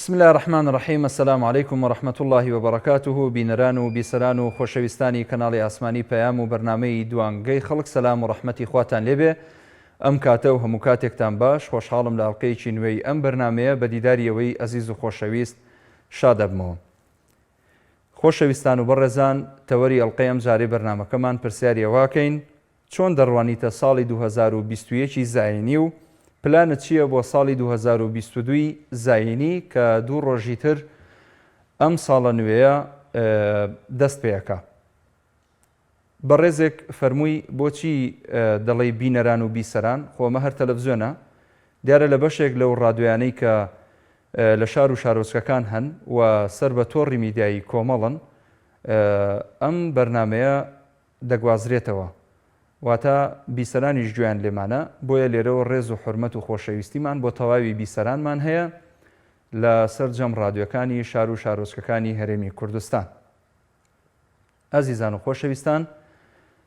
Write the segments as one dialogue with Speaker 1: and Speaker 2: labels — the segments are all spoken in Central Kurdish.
Speaker 1: بسم اللە الرحمن الرحیم السلام علیکم و رحمة اللە و بەرەکاته بینەران و بیسەران و خۆشەویستانی کەناڵی ئاسمانی پەیام و بەرنامەی دوانگەی خەڵک سەلام و ڕەحمەتی خواتان لێبێ ئەم کاتە و هەموو کاتێکتان باش خۆشحاڵم لە ئەڵقەیەکی نوێی ئەم بەرنامەیە بە دیداری ئەوەی ئەزیز و خۆشەویست شادەبمەوە خۆشەویستان و بەڕێزان تەوەری ئەڵقەی ئەم جارەی بەرنامەکەمان پرسیاری ئەوەکەین چۆن دەڕوانیتە ساڵی 2021 ی زایینی و پلانت چییە بۆ ساڵی 2022 ی زایینی کە دوو ڕۆژی تر ئەم ساڵە نوێیە دەست پێ ئەکا؟ بەڕێزێک فەرمووی بۆچی دەڵێی بینەران و بیسەران خۆ ئەمە هەر تەلەفزیۆنە؟ دیارە لە بەشێک لەو ڕادیۆیانەی کە لە شار و شارۆچکەکان هەن و سەر بە تۆڕی میدیایی کۆمەڵن ئەم بەرنامەیە دەگوازرێتەوە واتە بیسەرانیش گوێیان لێمانە، بۆیە لێرەوە ڕێز و حورمەت و خۆشەویستیمان بۆ تەواوی بیسەرانمان هەیە لە سەرجەم ڕادیۆکانی شار و شارۆچکەکانی هەرێمی کوردستان. ئازیزان و خۆشەویستان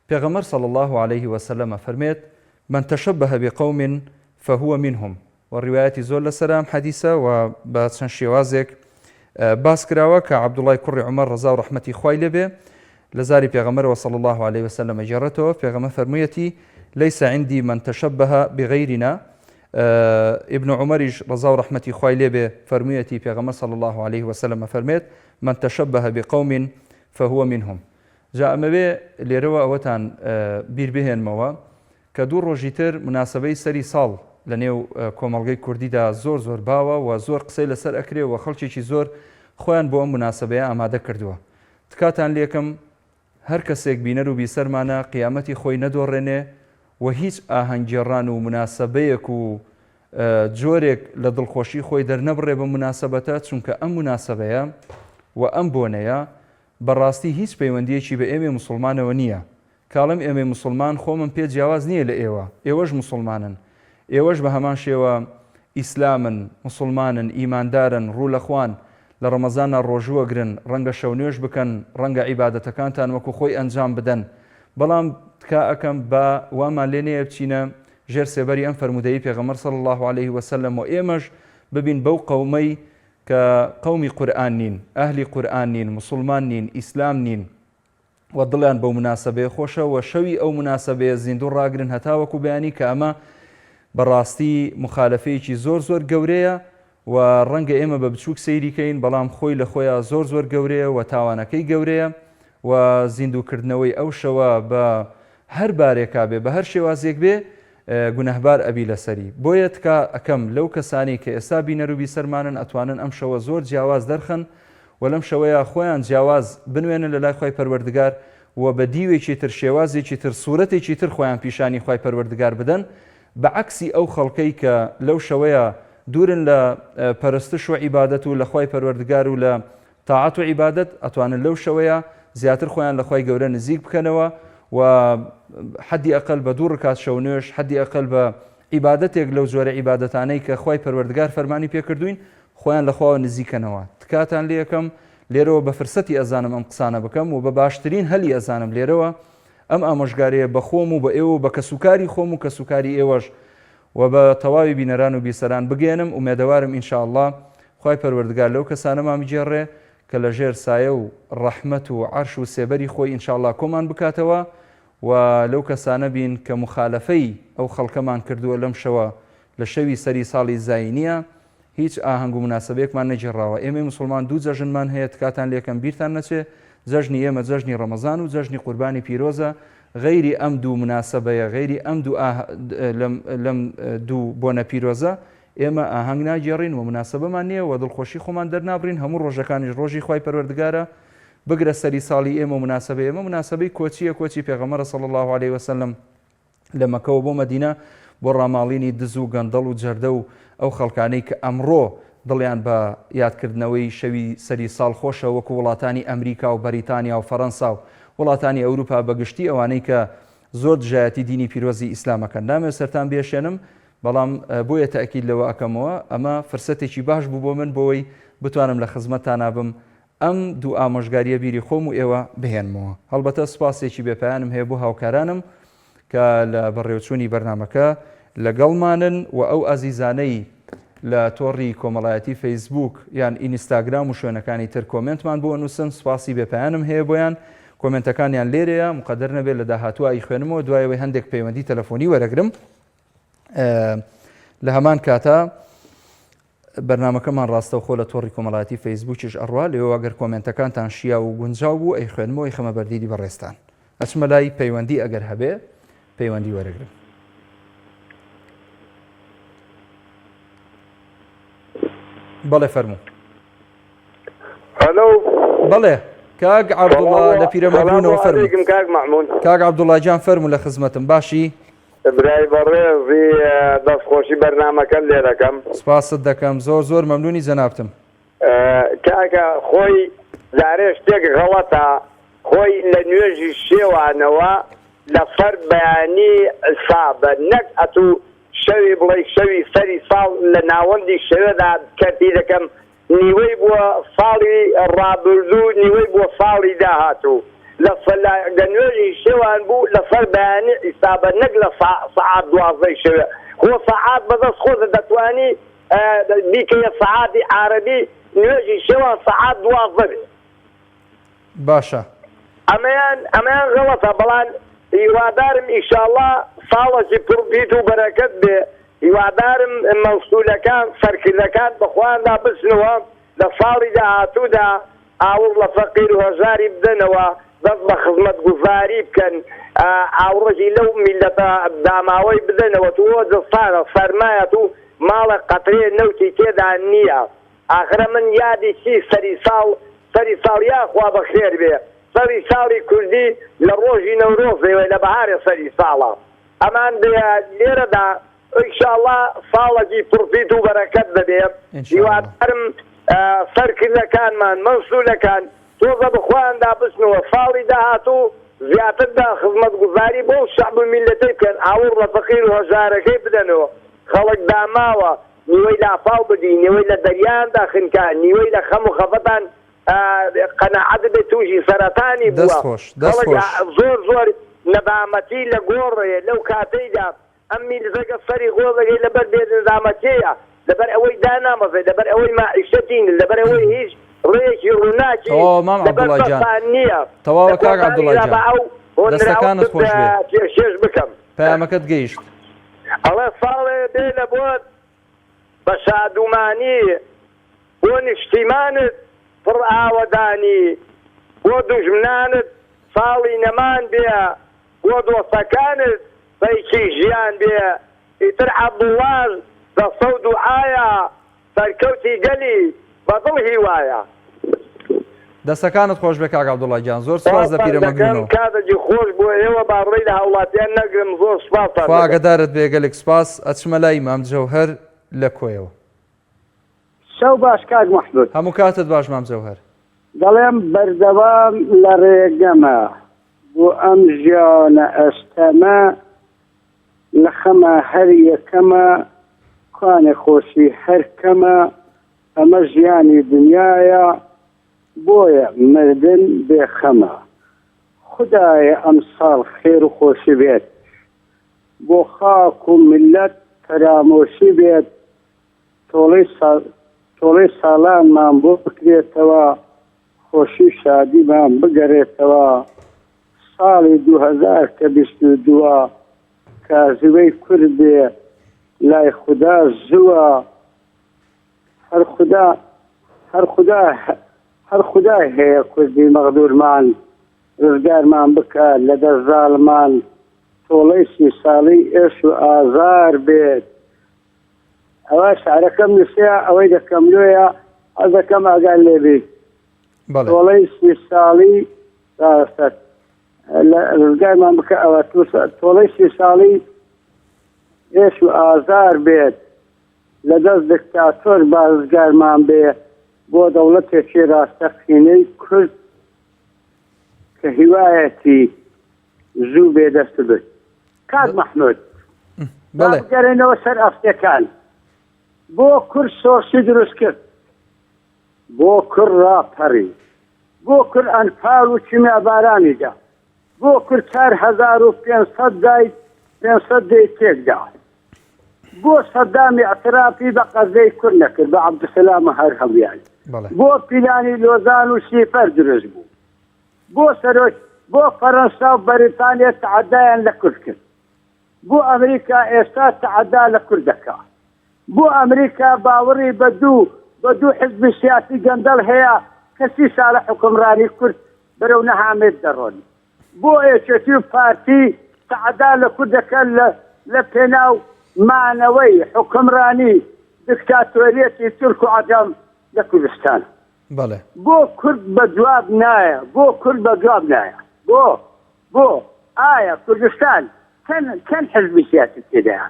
Speaker 1: پێغەمبەر صلی اللە علیه وسلم ئەفەرمێت، من تشبه بقوم فهو منهم، و ڕیوایەتی زۆر لەسەرە ئەم حەدیسە و بە چەند شێوازێک باس کراوە کە عەبدوڵای کوڕی عومەر ڕەزا و ڕەحمەتی خوای لێبێ لە زاری پێغەمبەرەوە صلی الله علیه وسلم ئەگێڕێتەوە پێغەمبەر فەرموویەتی ليس عندي من تشبه بغيرنا ابن عمریش ڕەزا و ڕەحمەتی خوای لێبێ فەرموویەتی پێغەمبەر صلی الله علیه وسلم فەرمێت من تشبه بقوم فهو منهم جا ئەمەوێ لێرەوە ئەوەتان بیر بهێنمەوە کە دوو ڕۆژی تر موناسەبەی سەری ساڵ لە نێو کۆمەڵگەی کوردیدا زۆر زۆر باوە و زۆر قسەی لەسەر ئەکرێ و خەڵکێکی زۆر خۆیان بۆ ئەم موناسەبەیە ئامادە کردووە. تکاتان لێکەم هەر کەسێک بینەر و بیسەرمانە قیامەتی خۆی نەدۆڕێنێ و هیچ ئاهەنگگێڕان و موناسەبەیەک و جۆرێک لە دڵخۆشی خۆی دەرنەبڕێ بەم موناسەبەتە چونکە ئەم موناسەبەیە و ئەم بۆنەیە بەڕاستی هیچ پەیوەندییەکی بە ئێمەی موسوڵمانەوە نییە کاڵم ئێمەی موسڵمان خۆمم پێ جیاواز نییە لە ئێوە، ئێوەش موسڵمانن، ئێوەش بە هەمان شێوە ئیسلامن، موسڵمانن، ئیماندارن، ڕوو لە خوان، لە ڕەمەزانا ڕۆژوو ئەگرن، ڕەنگە شەونوێژ بکەن، ڕەنگە عیبادەتەکانتان وەکو خۆی ئەنجام بدەن، بەڵام تکا ئەکەم با وامان لێ نەیە بچینە ژێر سێبەری ئەم فەرموودەی پێغەمبەر صلی اللە علیه وسلم و ئێمەش ببین بەو قەومەی کە قەومی قورئان نین، ئەهلی قورئان نین، موسڵمان نین، ئیسلام نین. و دڵیان بەو موناسەبەیە خۆشە و شەوی ئەو موناسەبەیە زیندوو ڕاگرن هەتاوەکو بەیانی کە ئەمە بەڕاستی موخالەفەیەکی زۆر زۆر گەورەیە و ڕەنگە ئێمە بە بچووک سەیری کەین بەڵام خۆی لە خۆیا زۆر زۆر گەورەیە و تاوانەکەی گەورەیە و زیندووکردنەوەی ئەو شەوە بە هەر بارێکا بێ بە هەر شێوازێک بێ گوناهبار ئەبی لەسەری بۆیە تکا ئەکەم لەو کەسانەی کە ئێستا بینەر و بیسەرمانن ئەتوانن ئەم شەوە زۆر جیاواز دەرخەن و لەم شەوەیا خۆیان جیاواز بنوێنن لەلای خوای پەروەردگار و بە دیوێکی تر شێوازێکی تر سورەتێکی تر خۆیان پیشانی خوای پەروەردگار بدەن بە عەکسی ئەو خەڵکەی کە لەو شەوەیا دوورن لە پەرستش و عیبادەت و لە خوای پەروەردگار و لە تاعەت و عیبادەت ئەتوانن لەو شەوەیا زیاتر خۆیان لە خوای گەورە نزیک بکەنەوە و حەدی ئەقەل بە دوو ڕکات شەو نوێژ حەدی ئەقەل بە عیبادەتێک لەو جۆرە عیبادەتانەی کە خوای پەروەردگار فەرمانی پێکردوین خۆیان لە خواوە نزیکەنەوە تکاتان لێکەم لێرەوە بە فرسەتی ئەزانم ئەم قسانە بکەم و بە باشترین هەلی ئەزانم لێرەوە ئەم ئامۆژگاریە بە خۆم و بە ئێوە و بە کەسوکاری خۆم و کەسوکاری ئێوەش و بە تەواوی بینەران و بیسەران بگەیەنم ئومێدەوارم ان شاء اللە خوای پەروەردگار لەو کەسانەمان بگێڕێ کە لە ژێر سایە و ڕەحمەت و عەرش و سێبەری خۆی ان شاء اللە کۆمان بکاتەوە و لەو کەسانە بین کە موخالەفەی ئەو خەڵکەمان کردووە لەم شەوە لە شەوی سەری ساڵی زایینیە هیچ ئاهەنگ و موناسەبەیەکمان نەگێڕاوە ئێمەی موسڵمان دوو جەژنمان هەیە تکاتان لێکەم بیرتان نەچێ جەژنی ئێمە جەژنی ڕەمەزان و جەژنی قوربانی پیرۆزە غەیری ئەم دوو موناسەبەیە غەیری ئەم دوو لەم لەم دوو بۆنە پیرۆزە ئێمە ئاهەنگ ناگێڕین و موناسەبەمان نییە و دڵخۆشی خۆمان دەرنابڕین هەموو ڕۆژەکانیش ڕۆژی خوای پەروەردگارە بگرە سەری ساڵی ئێمە موناسەبەی ئێمە موناسەبەی کۆچییە کۆچی پێغەمبەرە صلی اللە علیه وسلم لە مەکەوە بۆ مەدینە بۆ ڕاماڵینی دز و گەندەڵ و جەردە و ئەو خەڵکانەی کە ئەمڕۆ دڵیان بە یادکردنەوەی شەوی سەری ساڵ خۆشە وەکو وڵاتانی ئەمریکا و بەریتانیا و فەرەنسا و وڵاتانی ئەوروپا بە گشتی ئەوانەی کە زۆر دژایەتی دینی پیرۆزی ئیسلام ئەکەن نامەوێت سەرتان بێشێنم بەڵام بۆیە تەئکید لەوە ئەکەمەوە ئەمە فرسەتێکی باش بوو بۆ من بۆوەی بتوانم لە خزمەتتانا بم ئەم دوو ئامۆژگاریە بیری خۆم و ئێوە بهێنمەوە. هەڵبەتە سوپاسێکی بێ پایانم هەیە بۆ هاوکارانم کە لە بەڕێوچوونی بەرنامەکە لەگەڵمانن و ئەو ئازیزانەی لە تۆڕی کۆمەڵایەتی فەیسبووک یان ئینستاگرام و شوێنەکانی تر کۆمێنتمان بۆ ئەنووسن، سوپاسی بێپایانم هەیە بۆیان، کۆمێنتەکانیان لێرەیە، مقەدەر نەبێت لە داهاتووا ئەیخوێنمەوە دوای ئەوەی هەندێک پەیوەندی تەلەفۆنی وەرەگرم. لە هەمان کاتا بەرنامەکەمان ڕاستەوخۆ لە تۆڕی کۆمەڵایەتی فەیسبووکیش ئەڕوا، لەوێوە گەر کۆمێنتەکانتان شیاو و گونجاو بوو ئەیخوێنمەوە ئەیخەمە بەردیدی بەڕێزتان. ئەچمە لای پەیوەندی ئەگەر هەبێ پەیوەندی وەرەگرم. بەڵێ فەرموو.
Speaker 2: هەلۆ.
Speaker 1: بەڵێ کاک عەبدوڵا لە پیرەمەگرونەوە فەرموو.
Speaker 2: کاک مەحموود.
Speaker 1: کاک عەبدوڵا گیان فەرموو لە خزمەتم باشی؟
Speaker 2: برای بەڕێزی دەستخۆشی بەرنامەکەت لێ دەکەم.
Speaker 1: سپاست دەکەم زۆر زۆر مەمنونی جەنابتم.
Speaker 2: کاکە خۆی جارێ شتێک غەڵەتە خۆی لە نوێژی شێوانەوە لە سەر بەیانی عیسابە نەک ئەتوو شەوی بڵێی شەوی سەری ساڵ لە ناوەندی شەوێدا کەرتی دەکەم نیوەی بووە ساڵی ڕابردوو نیوەی بووە ساڵی داهاتوو لە لە نوێژی شێوان بوو لەسەر بەیانی عیسابە نەک لە سەعات دوازدەی شەوێ خۆ سەعات بەدەست خۆتە دەتوانی بیکەیە سەعاتی عارەبی نوێژی شێوان سەعات 12 بێ.
Speaker 1: باشە.
Speaker 2: ئەمەیان ئەمەیان غەڵەتە بەڵام هیوادارم ئیشاڵا ساڵەکی پڕ پیت و بەرەکەت بێ هیوادارم مەسولەکان سەرکردەکان بەخۆیاندا بچنەوە لە ساڵی داهاتوودا ئاوڕ لە فەقیر و هەژاری بدەنەوە دەست بە خزمەتگوزاری بکەن ئاوڕێکی لەو میللەتە داماوەی بدەنەوە تو زستانە سەرمایە تو ماڵێک قەترەیە نەوتی تێدا نییە ئاخرە من یادی چی سەری ساڵ سەری ساڵ یاخوا بەخێر بێ سەری ساڵی کوردی لە ڕۆژی نەورۆزەوە لە بەهارێ سەری ساڵە ئەمان بێ لێرەدا ئیشاڵا ساڵەکی پڕپیت و بەرەکەت دەبێ هیوادارم سەرکردەکانمان مەسولەکان تۆزە بەخۆیاندا بچنەوە ساڵی داهاتوو زیاتر بە خزمەتگوزاری بۆ شەعب و میللەتەی بکەن ئاوڕ لە فەقیر و هەژارەکەی بدەنەوە خەڵک داماوە نیوەی لافاو بردی، نیوەی لە دەریایاندا خنکا، نیوەی لە خەم و خەفەتان قەناعەت بێ تووشی سەرەتانی بووە.
Speaker 1: دەست خۆش دەست
Speaker 2: خەڵک
Speaker 1: خۆش.
Speaker 2: زۆر زۆر نەبامەتی لە گۆڕێ لەو کاتەیدا ئەم میلزەگە سەری غۆ دەگەی لەبەر بێ نزامەتیەیە لەبەر ئەوەی دانامەزێ لەبەر ئەوەی ماعیشەتی نە لەبەر ئەوەی هیچ ڕێیەکی ڕووناکی
Speaker 1: تەواوە مام
Speaker 2: لەبەر
Speaker 1: عەبدوڵا گیان
Speaker 2: دەستان نییە لە
Speaker 1: تەواوە کاک عەبدوڵا
Speaker 2: کۆتاییدا
Speaker 1: گیان
Speaker 2: با ئەو هۆنراوەت
Speaker 1: دەستەکانت خۆش بێ
Speaker 2: پێشکێش بکەم.
Speaker 1: پەیامەکەت گەیشت.
Speaker 2: ئەڵێ ساڵێ بێ لە بۆت بە شادومانی بۆ نیشتیمانت پڕ ئاوەدانی بۆ دوژمنانت ساڵی نەمان بێ بۆ دۆستەکانت پەیکی ژیان بێ ئیتر عەبدوڵڵاش دەستە و دوعایە سەرکەوتی گەلی بە دڵ هیوایە.
Speaker 1: دەستەکانت خۆش بێ کاک عەبدوڵا گیان زۆر سوپاس لە
Speaker 2: سوپاستان دەکەم
Speaker 1: پیرەمەگرونەوە.
Speaker 2: کاتێکی خۆش بۆ ئێوە با ڕێی لە هاوڵاتیان نەگرم زۆر سوپاستان
Speaker 1: خوا
Speaker 2: دەکەم.
Speaker 1: ئاگەدارت بێ گەلێک سوپاس ئەچمە لای مام جەوهەر لە کۆیەوە.
Speaker 3: شەو باش کاک مەحمود.
Speaker 1: هەموو کاتت باش مام جەوهەر.
Speaker 3: دەڵێم بەردەوام لە ڕێگەمە بۆ ئەم ژیانە ئەستەمە لە خەما هەر یەکەمە کوانێ خۆشی هەر کەمە ئەمە ژیانی دنیایە بۆیە مردن بێ خەمە خودایە ئەمساڵ خێر و خۆشی بێت بۆ خاک و میللەت فەرامۆشی بێت تۆڵەی تۆڵەی ساڵانمان بۆ بکرێتەوە خۆشی و شادیمان بگەرێتەوە ساڵی 2000 کە 22 کازیوەی کورد بێ لای خودا زووە هەر خودا هەر خودا هەر خودا هەیە کوردی مەغدورمان ڕزگارمان بکا لە دەست زاڵمان تۆڵەی سی ساڵی ئێش و ئازار بێت ئەوە شعرەکەم نووسیا ئەوەی دەکەم لۆیە حەز دەکەم ئاگان لێبی
Speaker 1: بەڵێ
Speaker 3: تۆڵەی سی ساڵی ڕاستە لە ڕزگارمان بکە ئەوە تۆڵەی سی ساڵی ئێش و ئازار بێت لە دەست دکتاتۆر با ڕزگارمان بێ بۆ دەوڵەتێکی ڕاستەقینەی کورد کە هیوایەتی زوو بێ دەست برد. کاک مەحمود با
Speaker 1: بەڵێ.
Speaker 3: بگەرێنەوە سەر ئەفتەکان بۆ کورد سۆرسی دروست کرد بۆ کورد ڕاپەڕی بۆ کورد ئەنفال و کیمیابارانی دا بۆ کورد 4500 دای 500 دێی تێکدا. بۆ سەدام ئیعترافی بە قەزەی کورد نەکرد بە عەبدولسەلام و هەر هەموویان؟ بۆ پیلانی لۆزان و سیفەر دروست بوو؟ بۆ سەرۆک بۆ فەرەنسا و بەریتانیا تەعەدایان لە کورد کرد؟ بۆ ئەمریکا ئێستا تەعەدا لە کورد دەکا؟ بۆ ئەمریکا باوەڕی بە دوو بە دوو حزبی سیاسی گەندەڵ هەیە کە سی سالە حوکمڕانی کورد بەرەو نەهامێت دەڕۆن؟ بۆ یەکێتی و پارتی تەعەدا لە کورد دەکەن لە لە پێناو مانەوەی حوکمڕانی دکتاتۆریەتی تورک و عەجەم لە کوردستان؟
Speaker 1: بەڵێ.
Speaker 3: بۆ کورد بە جواب نایە؟ بۆ کورد بە جواب نایە؟ بۆ؟ بۆ؟ ئایا کوردستان چەند چەند حزبی سیاسی تێدایە؟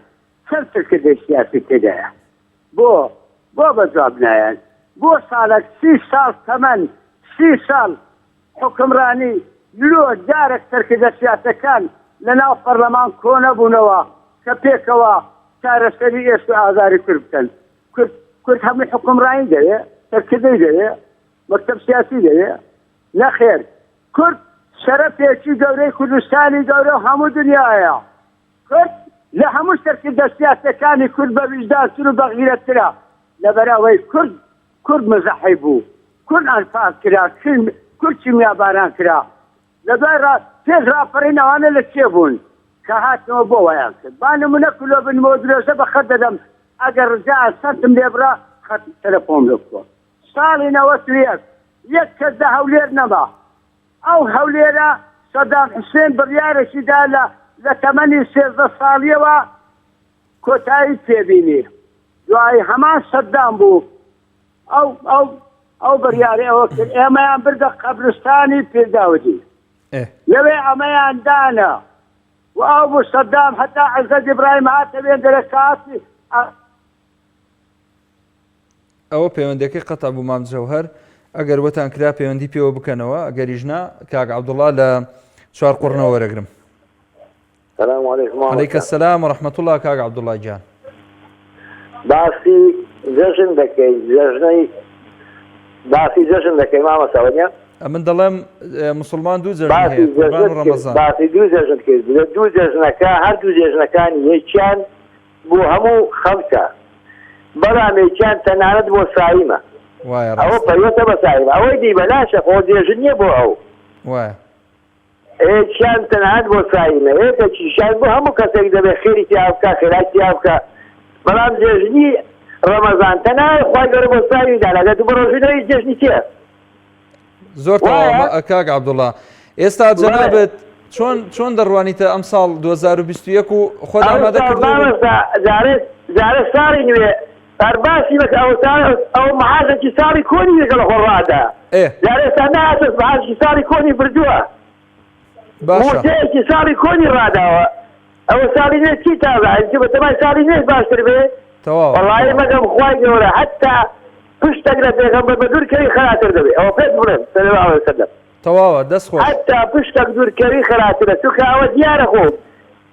Speaker 3: چەند سەرکردەی سیاسی تێدایە؟ بۆ؟ بۆ بە جواب نایەن؟ بۆ ساڵەک سی ساڵ تەمەن سی ساڵ حوکمڕانی لۆ جارەک سەرکردە سیاسەکان لە ناو پەڕلەمان کۆنەبوونەوە کە پێکەوە چارەسەری ئێش و ئازاری کورد بکەن؟ کورد کورد هەمووی حوکمڕانی دەوێ؟ سەرکردەی دەوێ؟ مەکتەب سیاسی دەوێ؟ نەخێر کورد شەرەفێکی گەورەی کوردستانی گەورە و هەموو دنیایە. کورد لە هەموو سەرکردە سیاسیەکانی کورد بە ویژدانتر و بەغیرەتترە، لەبەرئەوەی کورد کورد مزەحی بوو، کورد ئەنفال کرا، کورد کیمیاباران کرا، لە دوای ڕا پێش ڕاپەڕین ئەوانە لە کێ بوون کە هاتنەوە بۆ وایان کرد؟ با نمونە کلۆ بنمەوە درێژە بە خەت دەدەم ئەگەر ڕجا سەرتم لێ بڕا خەت تەلەفۆنم لۆ بکە. ساڵی 91 یەک کەس لە هەولێر نەما، ئەو هەولێرە سەدام حوسێن بڕیارێکی دا لە لە تەمەنی 13 ساڵیەوە کۆتایی پێبینی دوایی هەمان سەدام بوو ئەو ئەو ئەو بڕیاری ئەوە کرد ئێمەیان بردە قەبرستانی پیرداودی لەوێ ئەمەیان دانا و ئەو بوو سەدام هەتا عزەت ئیبراهیم هاتە وێندەرە کاتی
Speaker 1: ئەوە پەیوەندەکەی قەتع بوو مام جەوهەر ئەگەر بۆتان کرا پەیوەندی پێوە بکەنەوە ئەگەریش نا کاک عەبدوڵا لە چوار قوڕنەوە وەرەگرم.
Speaker 2: سلام علیکم مامۆستا.
Speaker 1: علیک السلام و رحمة اللە کاک عەبدوڵا گیان.
Speaker 2: باسی جەژن دەکەی جەژنەی باسی جەژن دەکەی مامۆستا وەنیە؟
Speaker 1: ئەمن دەڵێم موسڵمان دوو جەژنی هەیە قوربان و ڕەمەزان.
Speaker 2: باسی دوو جەژن کرد لە دوو جەژنەکە هەردوو جێژنەکان یەکیان بۆ هەموو خەڵکە بەڵام یەکیان تەنانەت بۆ سایمە
Speaker 1: وایە
Speaker 2: ئەوە
Speaker 1: ڕاستە.
Speaker 2: پەیوەستە بە سایمە ئەوەی دی بەلاشە خۆ جێژن نییە بۆ ئەو.
Speaker 1: وایە.
Speaker 2: یەکیان تەنانەت بۆ سایمە یەکەکیشیان بۆ هەموو کەسێک دەبێ خێری تیا بکا خێرای تیا بکا بەڵام جێژنی ڕەمەزان تەنها خوای گەورە بۆ سایمی دانا گەر تۆ بەڕۆژوو نەبی جێژنی چیە؟
Speaker 1: زۆر تەواوە کاک عەبدوڵا ئێستا جەنابت چۆن چۆن دەڕوانیتە ئەم ساڵ 2021 و خۆت ئامادە کردووە
Speaker 2: جارێ جارێ ساڵی نوێ هەر باسی بەکە ئەو ئەو مەعاشێکی ساڵی کۆنی لەگەڵ خۆ ڕادا جارێ ئێستا نەهاتە مەعاشێکی ساڵی کۆنی بردووە مووچەیەکی ساڵی کۆنی ڕاداوە ئەوە ساڵی نوێ چی تازە ئەی بەتەمای ساڵی نوێش باشتر بێ
Speaker 1: تەواو
Speaker 2: وەڵایی مەگەم خوای گەورە حەتا پشتەک لە پێغەمبەر بە دوور کەوی خەراتر دەبێ ئەوە پێت بڵێم صلی اللە علیە وسلم
Speaker 1: تەواوە دەست خۆش
Speaker 2: حەتا پشتەک دوور کەوی خەراترە چونکە ئەوە دیارە خۆ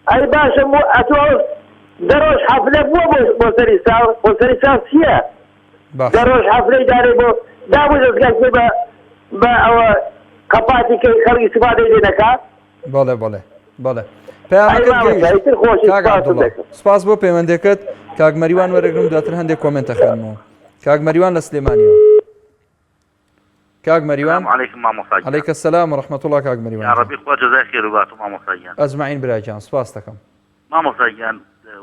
Speaker 2: ئەی باشە مو ئەتۆ ئەو دە ڕۆژ حەفلە بووە بۆ بۆ سەری ساڵ بۆ سەری ساڵ چییە
Speaker 1: باشە
Speaker 2: دە ڕۆژ حەفلەی دانێ بۆ دابوو دەزگای کەی بە بە ئەوە قەپاتی کەی خەڵک ئیستیفادەی لێ نەکا
Speaker 1: بەڵێ بەڵێ بەڵێ
Speaker 2: ئەی
Speaker 1: پەیامەکەت
Speaker 2: مامۆستا
Speaker 1: گەیشت
Speaker 2: ئیتر خۆشی
Speaker 1: کاک
Speaker 2: سپاست
Speaker 1: عەبدوڵڵا
Speaker 2: دەکەم.
Speaker 1: سپاس بۆ پەیوەندەکەت کاک مەریوان وەرەگرم دواتر هەندێک کۆمێنت ئەخوێنمەوە کاک مەریوان لە سلێمانیەوە کاک مەریوان
Speaker 4: سلام علیکم مامۆستا گیان.
Speaker 1: علیک السلام و رحمة اللە کاک مەریوان
Speaker 4: یا
Speaker 1: گیان.
Speaker 4: ڕەبی خوا جەزای خێرو باتۆ مامۆستا گیان.
Speaker 1: اجمعین برا گیان سپاست دەکەم.
Speaker 4: مامۆستا گیان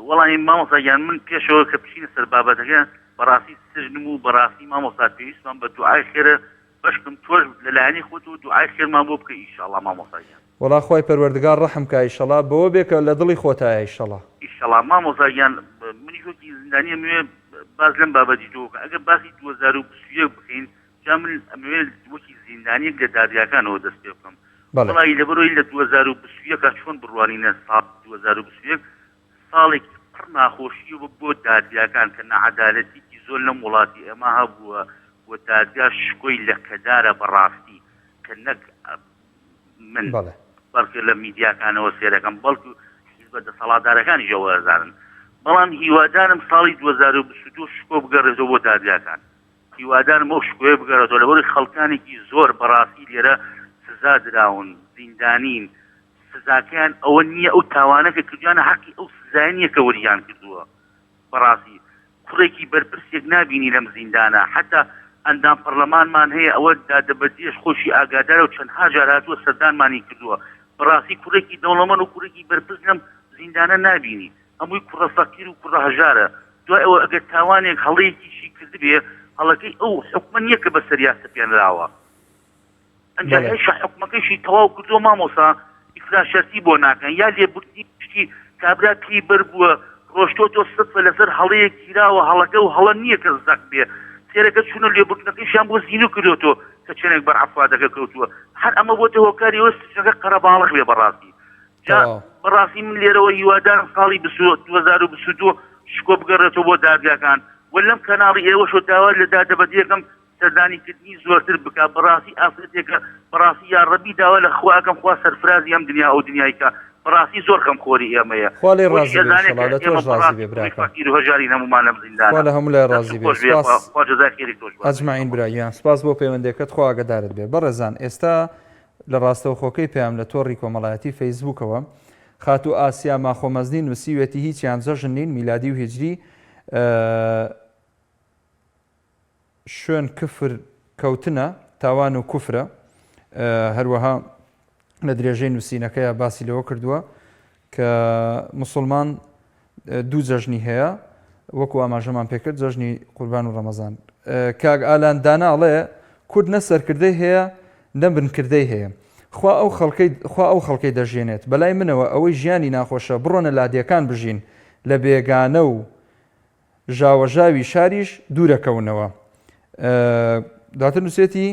Speaker 4: وەڵاهی مامۆستا گیان من پێشەوە کە بچینە سەر بابەتەکە بەڕاستی سجنم و بەڕاستی مامۆستا پێویستمان بە دوعای خێرە بەشکم تۆش لە لایەنی خۆتەوە دوعای خێرمان بۆ بکە ئیشەڵا مامۆستا گیان.
Speaker 1: وەڵا خوای پەروەردگار ڕەحم کا ئیشەڵا بەوە بێ کە لە دڵی خۆتایە ئیشەڵا.
Speaker 4: ئیشەڵا مامۆستا گیان منیش وەکی زیندانی ئەمەوێ باس لەم بابەتی تۆ بکەم ئەگەر باسی 2021 بکەین جا من ئەمەوێ وەکی زیندانیەک لە دادگاکانەوە دەست پێ بکەم
Speaker 1: بەڵێ.
Speaker 4: وەڵاهی لەبەرئەوەی لە 2021 چۆن بڕوانینە ساڵ 2021 ساڵێکی پڕ ناخۆشی بوو بۆ دادگاکان کە ناعەدالەتیکی زۆر لەم وڵاتی ئێمە هەبووە و دادگا شکۆی لەکەدارە بەڕاستی کە نەک من
Speaker 1: بەڵێ.
Speaker 4: بەڵکو لە میدیاکانەوە سێرەکەم بەڵکو حیزبە دەسەڵاتدارەکانیش ئەوە ئەزانن بەڵام هیوادارم ساڵی 2022 شکۆ بگەڕێتەوە بۆ دادگاکان هیوادارم ئەو شکۆیە بگەڕێتەوە لەبەرئەوەی خەڵکانێکی زۆر بەڕاستی لێرە سزا دراون زیندانین سزاکەیان ئەوە نییە ئەو تاوانە کە کردویانە حەقی ئەو سزایە نییە کە وەریان کردووە. بەڕاستی کوڕێکی بەرپرسێک نابینی لەم زیندانە حەتا ئەندام پەڕلەمانمان هەیە ئەوە دادە بەدرێژ خۆشی ئاگادارە و چەندها جار هاتووە سەردانمانی کردووە بەڕاستی کوڕێکی دەوڵەمەن و کوڕێکی بەرپرس لەم زیندانە نابینی هەمووی کوڕە فەقیر و کوڕە هەژارە دوای ئەوە ئەگەر تاوانێک هەڵەیەکیشی کردبێ هەڵەکەی ئەو حوکمە نییە کە بەسەریا سەپێنراوە. ئەنجا
Speaker 1: بەڵێ.
Speaker 4: هێشتا حوکمەکەیشی تەواو کردووە مامۆستا ئیفراج شەرتی بۆ ناکەن یا لێبوردنی گشتی کابرا پێی بەر بووە ڕۆشتۆتەوە سەتفە لەسەر هەڵەیەک گیراوە هەڵەکە و هەڵە نییە کە زەق بێ سێرەکە چوونە لێبوردنەکەیشیان بۆ زینوو کردۆتەوە کە چەنێک بەر عەفادەکە کەوتووە هەر ئەمە بۆتە هۆکاری ئەوە سجنەکە قەرەباڵغ بێ بەڕاستی جا
Speaker 1: تەواو.
Speaker 4: بەڕاستی من لێرەوە هیوادارم ساڵی 2022 شکۆ بگەڕێتەوە بۆ دادگاکان و لەم کەناڵی ئێوەشەوە داوا لە دادە بەدیەکەم سەردانی کردنی زۆرتر بکا بەڕاستی ئافرەتێکە بەڕاستی یاڕەبی داوا لە خوا ئەکەم خوا سەرفرازی ئەم دنیا ئەو دنیای کا بەڕاستی زۆر خەم خۆری ئێمەیە
Speaker 1: خوا لێی
Speaker 4: خۆشی
Speaker 1: ڕازی بێ
Speaker 4: ئەزانێ
Speaker 1: ئیشەڵا
Speaker 4: کە
Speaker 1: لە
Speaker 4: ئێمە
Speaker 1: تۆش ڕازی
Speaker 4: بەڕاستی
Speaker 1: بێ
Speaker 4: کوڕی
Speaker 1: براکەم
Speaker 4: فەقیر و هەژارین هەموومان لەم
Speaker 1: خوا
Speaker 4: زیندانە
Speaker 1: لە هەموو لای
Speaker 4: دەستت
Speaker 1: ڕازی بێ
Speaker 4: خۆش بێ
Speaker 1: سپاس
Speaker 4: خوا خوا جەزای خێری تۆش بات
Speaker 1: اجمعین
Speaker 4: ئیشەڵا.
Speaker 1: برا گیان سپاس بۆ پەیوەندیەکەت خوا ئاگەدارت بێ بەڕێزان ئێستا لە ڕاستەوخۆکەی پەیام لە تۆڕی کۆمەڵایەتی فەیسبووکەوە خاتوو ئاسیا ماخۆمەزنی نووسیوێتی هیچیان جەژن نین میلادی و هیجری شوێن کفر کەوتنە تاوان و کوفرە هەروەها لە درێژەی نووسینەکەیا باسی لەوە کردووە کە مسلمان دوو جەژنی هەیە وەکو ئاماژەمان پێکرد جەژنی قوربان و ڕەمەزان کاک ئالان دانا ئەڵێ کورد نە سەرکردەی هەیە نە بنکردەی هەیە خوا ئەو خەڵکەی خوا ئەو خەڵکەی دەژێنێت بەلای منەوە ئەوەی ژیانی ناخۆشە بڕۆنە لادێکان بژین لە بێگانە و ژاوەژاوی شاریش دوورەکەونەوە. دواتر نووسێتی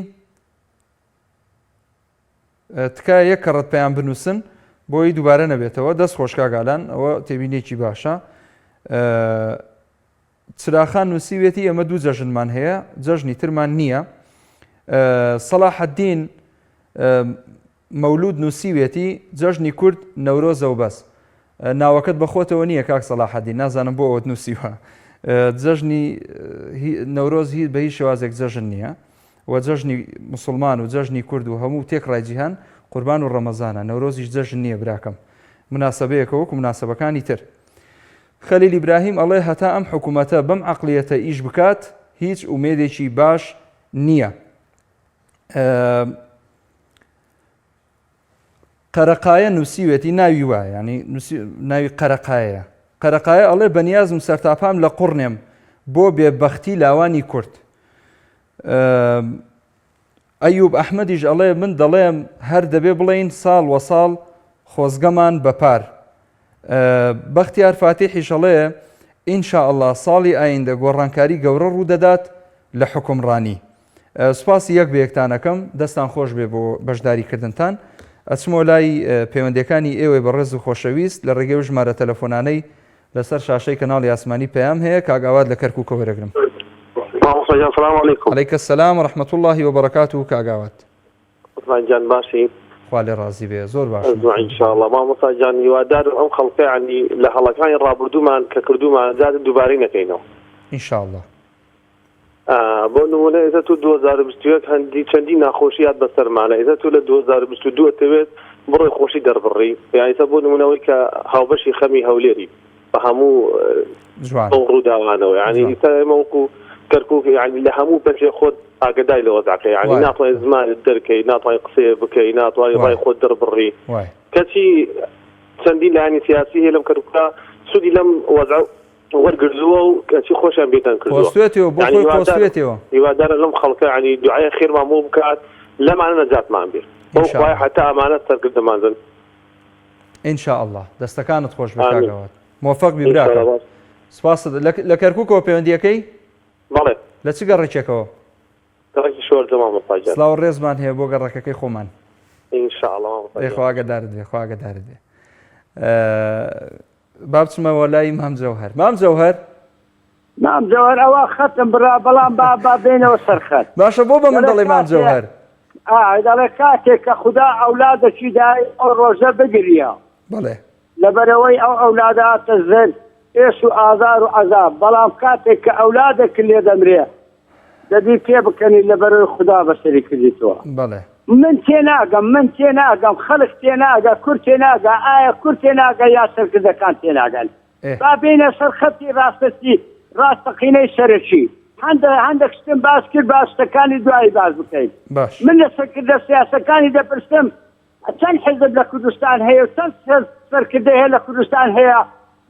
Speaker 1: تکایە یەک کەڕەت پەیام بنووسن بۆی دووبارە نەبێتەوە دەست خۆش کاک ئالان ئەوە تێبینێکی باشە چراخان نووسیوێتی ئێمە دوو جەژنمان هەیە جەژنی ترمان نییە سەڵاحەدین مەولود نووسیوێتی، جەژنی کورد نەورۆزە و بەس. ناوەکەت بە خۆتەوە نییە کاک سەڵاحەدین، نازانم بۆ ئەوەت نووسیوە. جەژنی نەورۆز هیچ بە هیچ شێوازێک جەژن نییە و جەژنی موسڵمان و جەژنی کورد و هەموو تێکڕای جیهان قوربان و ڕەمەزانە، نەورۆزیش جەژن نییە براکەم. موناسەبەیەکە وەکو موناسەبەکانی تر. خەلیل ئیبراهیم ئەڵێ هەتا ئەم حکومەتە بەم عەقڵیەتە ئیش بکات هیچ ئومێدێکی باش نییە. قەرەقایە نووسیوێتی ناوی وایە ینی ناوی قەرەقایە قەرەقایە ئەڵێ بەنیازم سەرتاپام لە قوڕنێم بۆ بێبەختی لاوانی کورد ئەیوب ئەحمەدیش ئەڵێ من دەڵێم هەر دەبێ بڵین ساڵ وە ساڵ خۆزگەمان بەپار بەختیار فاتیحیش ئەڵێ ان شاء اللە ساڵی ئایندە گۆڕانکاری گەورە ڕوودەدات لە حوکمڕانی. سوپاسی یەک بە یەکتان ئەکەم دەستان خۆش بێ بۆ بەشداری کردنتان. ئەچمەوە لای پەیوەندیەکانی ئێوەی بەڕێز و خۆشەویست لە ڕێگەی ئەو ژمارە تەلەفۆنانەی لەسەر شاشەی کەناڵی ئاسمانی پەیام هەیە کاک ئاوات لە کەرکوکەوە وەرەگرم.
Speaker 5: مامۆستا گیان سلام علیکم.
Speaker 1: علیک السلام و رحمة اللە و بەرەکاته کاک ئاوات.
Speaker 5: عوسمان گیان باشی؟
Speaker 1: خوا لێ ڕازی بێ زۆر باشم
Speaker 5: ئەزمە ان شاء اللە مامۆستا گیان هیوادارم ئەم خەڵکە یانی لە هەڵەکانی ڕابردوومان کە کردوومانە جارێ دووبارەی نەکەینەوە.
Speaker 1: ان شاء اللە.
Speaker 5: ئا بۆ نموونە ئێستا تۆ 2021 هەندی چەندین ناخۆشی هات بەسەرمانە ئێستا تۆ لە 2022 ئەتەوێت بڕۆی خۆشی دەربڕی یان ئێستا بۆ نموونە ئەوەی کە هاوبەشی خەمی هەولێری بە هەموو
Speaker 1: جوان
Speaker 5: ئەو ڕووداوانەوە یعنی
Speaker 1: جوان.
Speaker 5: ئیستا ئێمە وەکو کەرکوک یعنی لە هەموو بەشێ خۆت ئاگدای لە وەزعەکە یعنی
Speaker 1: وایە.
Speaker 5: ناتوانانی زمانت دەرکەی ناتوانانی قسەیە بکەی ناتوانانی
Speaker 1: وایە.
Speaker 5: ڕای خۆت دەربڕی
Speaker 1: وایە
Speaker 5: کەچی چەندین لایەنی سیاسی هەیە لەم کەرکوکە سوودی لەم وەزع وەرگرتووە و کەچی خۆشیان بێدەنگ کردووە
Speaker 1: قۆستوێتەوە بۆ
Speaker 5: یعنی
Speaker 1: خۆی
Speaker 5: هیوادارم
Speaker 1: قۆستوێتەوە
Speaker 5: هیوادارم لەم خەڵکە یعنی دوعای خێرمان بۆ بکات لەمانە نەجاتمان بێ بەو
Speaker 1: ان شاء
Speaker 5: خوایە
Speaker 1: اللە
Speaker 5: هەتا ئەمانە سەرکردەمان بن
Speaker 1: ان شاء اللە دەستەکانت خۆش بێ کاک
Speaker 5: آمین
Speaker 1: ئاوات مۆفەق بی
Speaker 5: ان شاء
Speaker 1: براکەم
Speaker 5: اللە باش
Speaker 1: سپاست لە کەرکوکەوە پەیوەندیەکەی
Speaker 5: بەڵێ
Speaker 1: لە چ گەڕەکێکەوە
Speaker 5: گەڕەکی شۆرجە مامۆستا گیان
Speaker 1: سڵاو ڕێزمان هەیە بۆ گەڕەکەکەی خۆمان
Speaker 5: ان شاء اللە مامۆستا
Speaker 1: ئەی
Speaker 5: گیان
Speaker 1: خوا ئاگادارت بێ خوا ئاگادارت بێ با بچمەوە لای مام جەوهەر مام جەوهەر
Speaker 3: مام جەوهەر ئەوە خەتم بڕا بەڵام با با بێنەوە سەر خەت
Speaker 1: باشە بۆ بە من
Speaker 3: دەڵێ
Speaker 1: دەڵێ مام
Speaker 3: کاتێ
Speaker 1: جەوهەر
Speaker 3: ئا دەڵێ کاتێک کە خودا ئەولادەکی دای ئەو ڕۆژە بگریە
Speaker 1: بەڵێ
Speaker 3: لەبەرئەوەی ئەو ئەولادە هاتە زەر ئێش و ئازار و عەزاب بەڵام کاتێک کە ئەولادێکت لێ دەمرێ دەبی پێ بکەنی لەبەرئەوەی خودا بەسەری کردیتەوە.
Speaker 1: بەڵێ.
Speaker 3: من تێناگەم من تێناگەم خەڵک تێناگا کورد تێناگا ئایا کورد تێناگا یا سەرکردەکان تێناگەن؟ با بێینە سەر خەتی ڕاستەتی ڕاستەقینەی سەرەکی. هەندە هەندێک شتم باس کرد با شتەکانی دوایی باس بکەین.
Speaker 1: باش.
Speaker 3: من لە سەرکردە سیاسەکانی دەپرسم چەند حیزب لە کوردستان هەیە و چەند سەرکردە هەیە لە کوردستان هەیە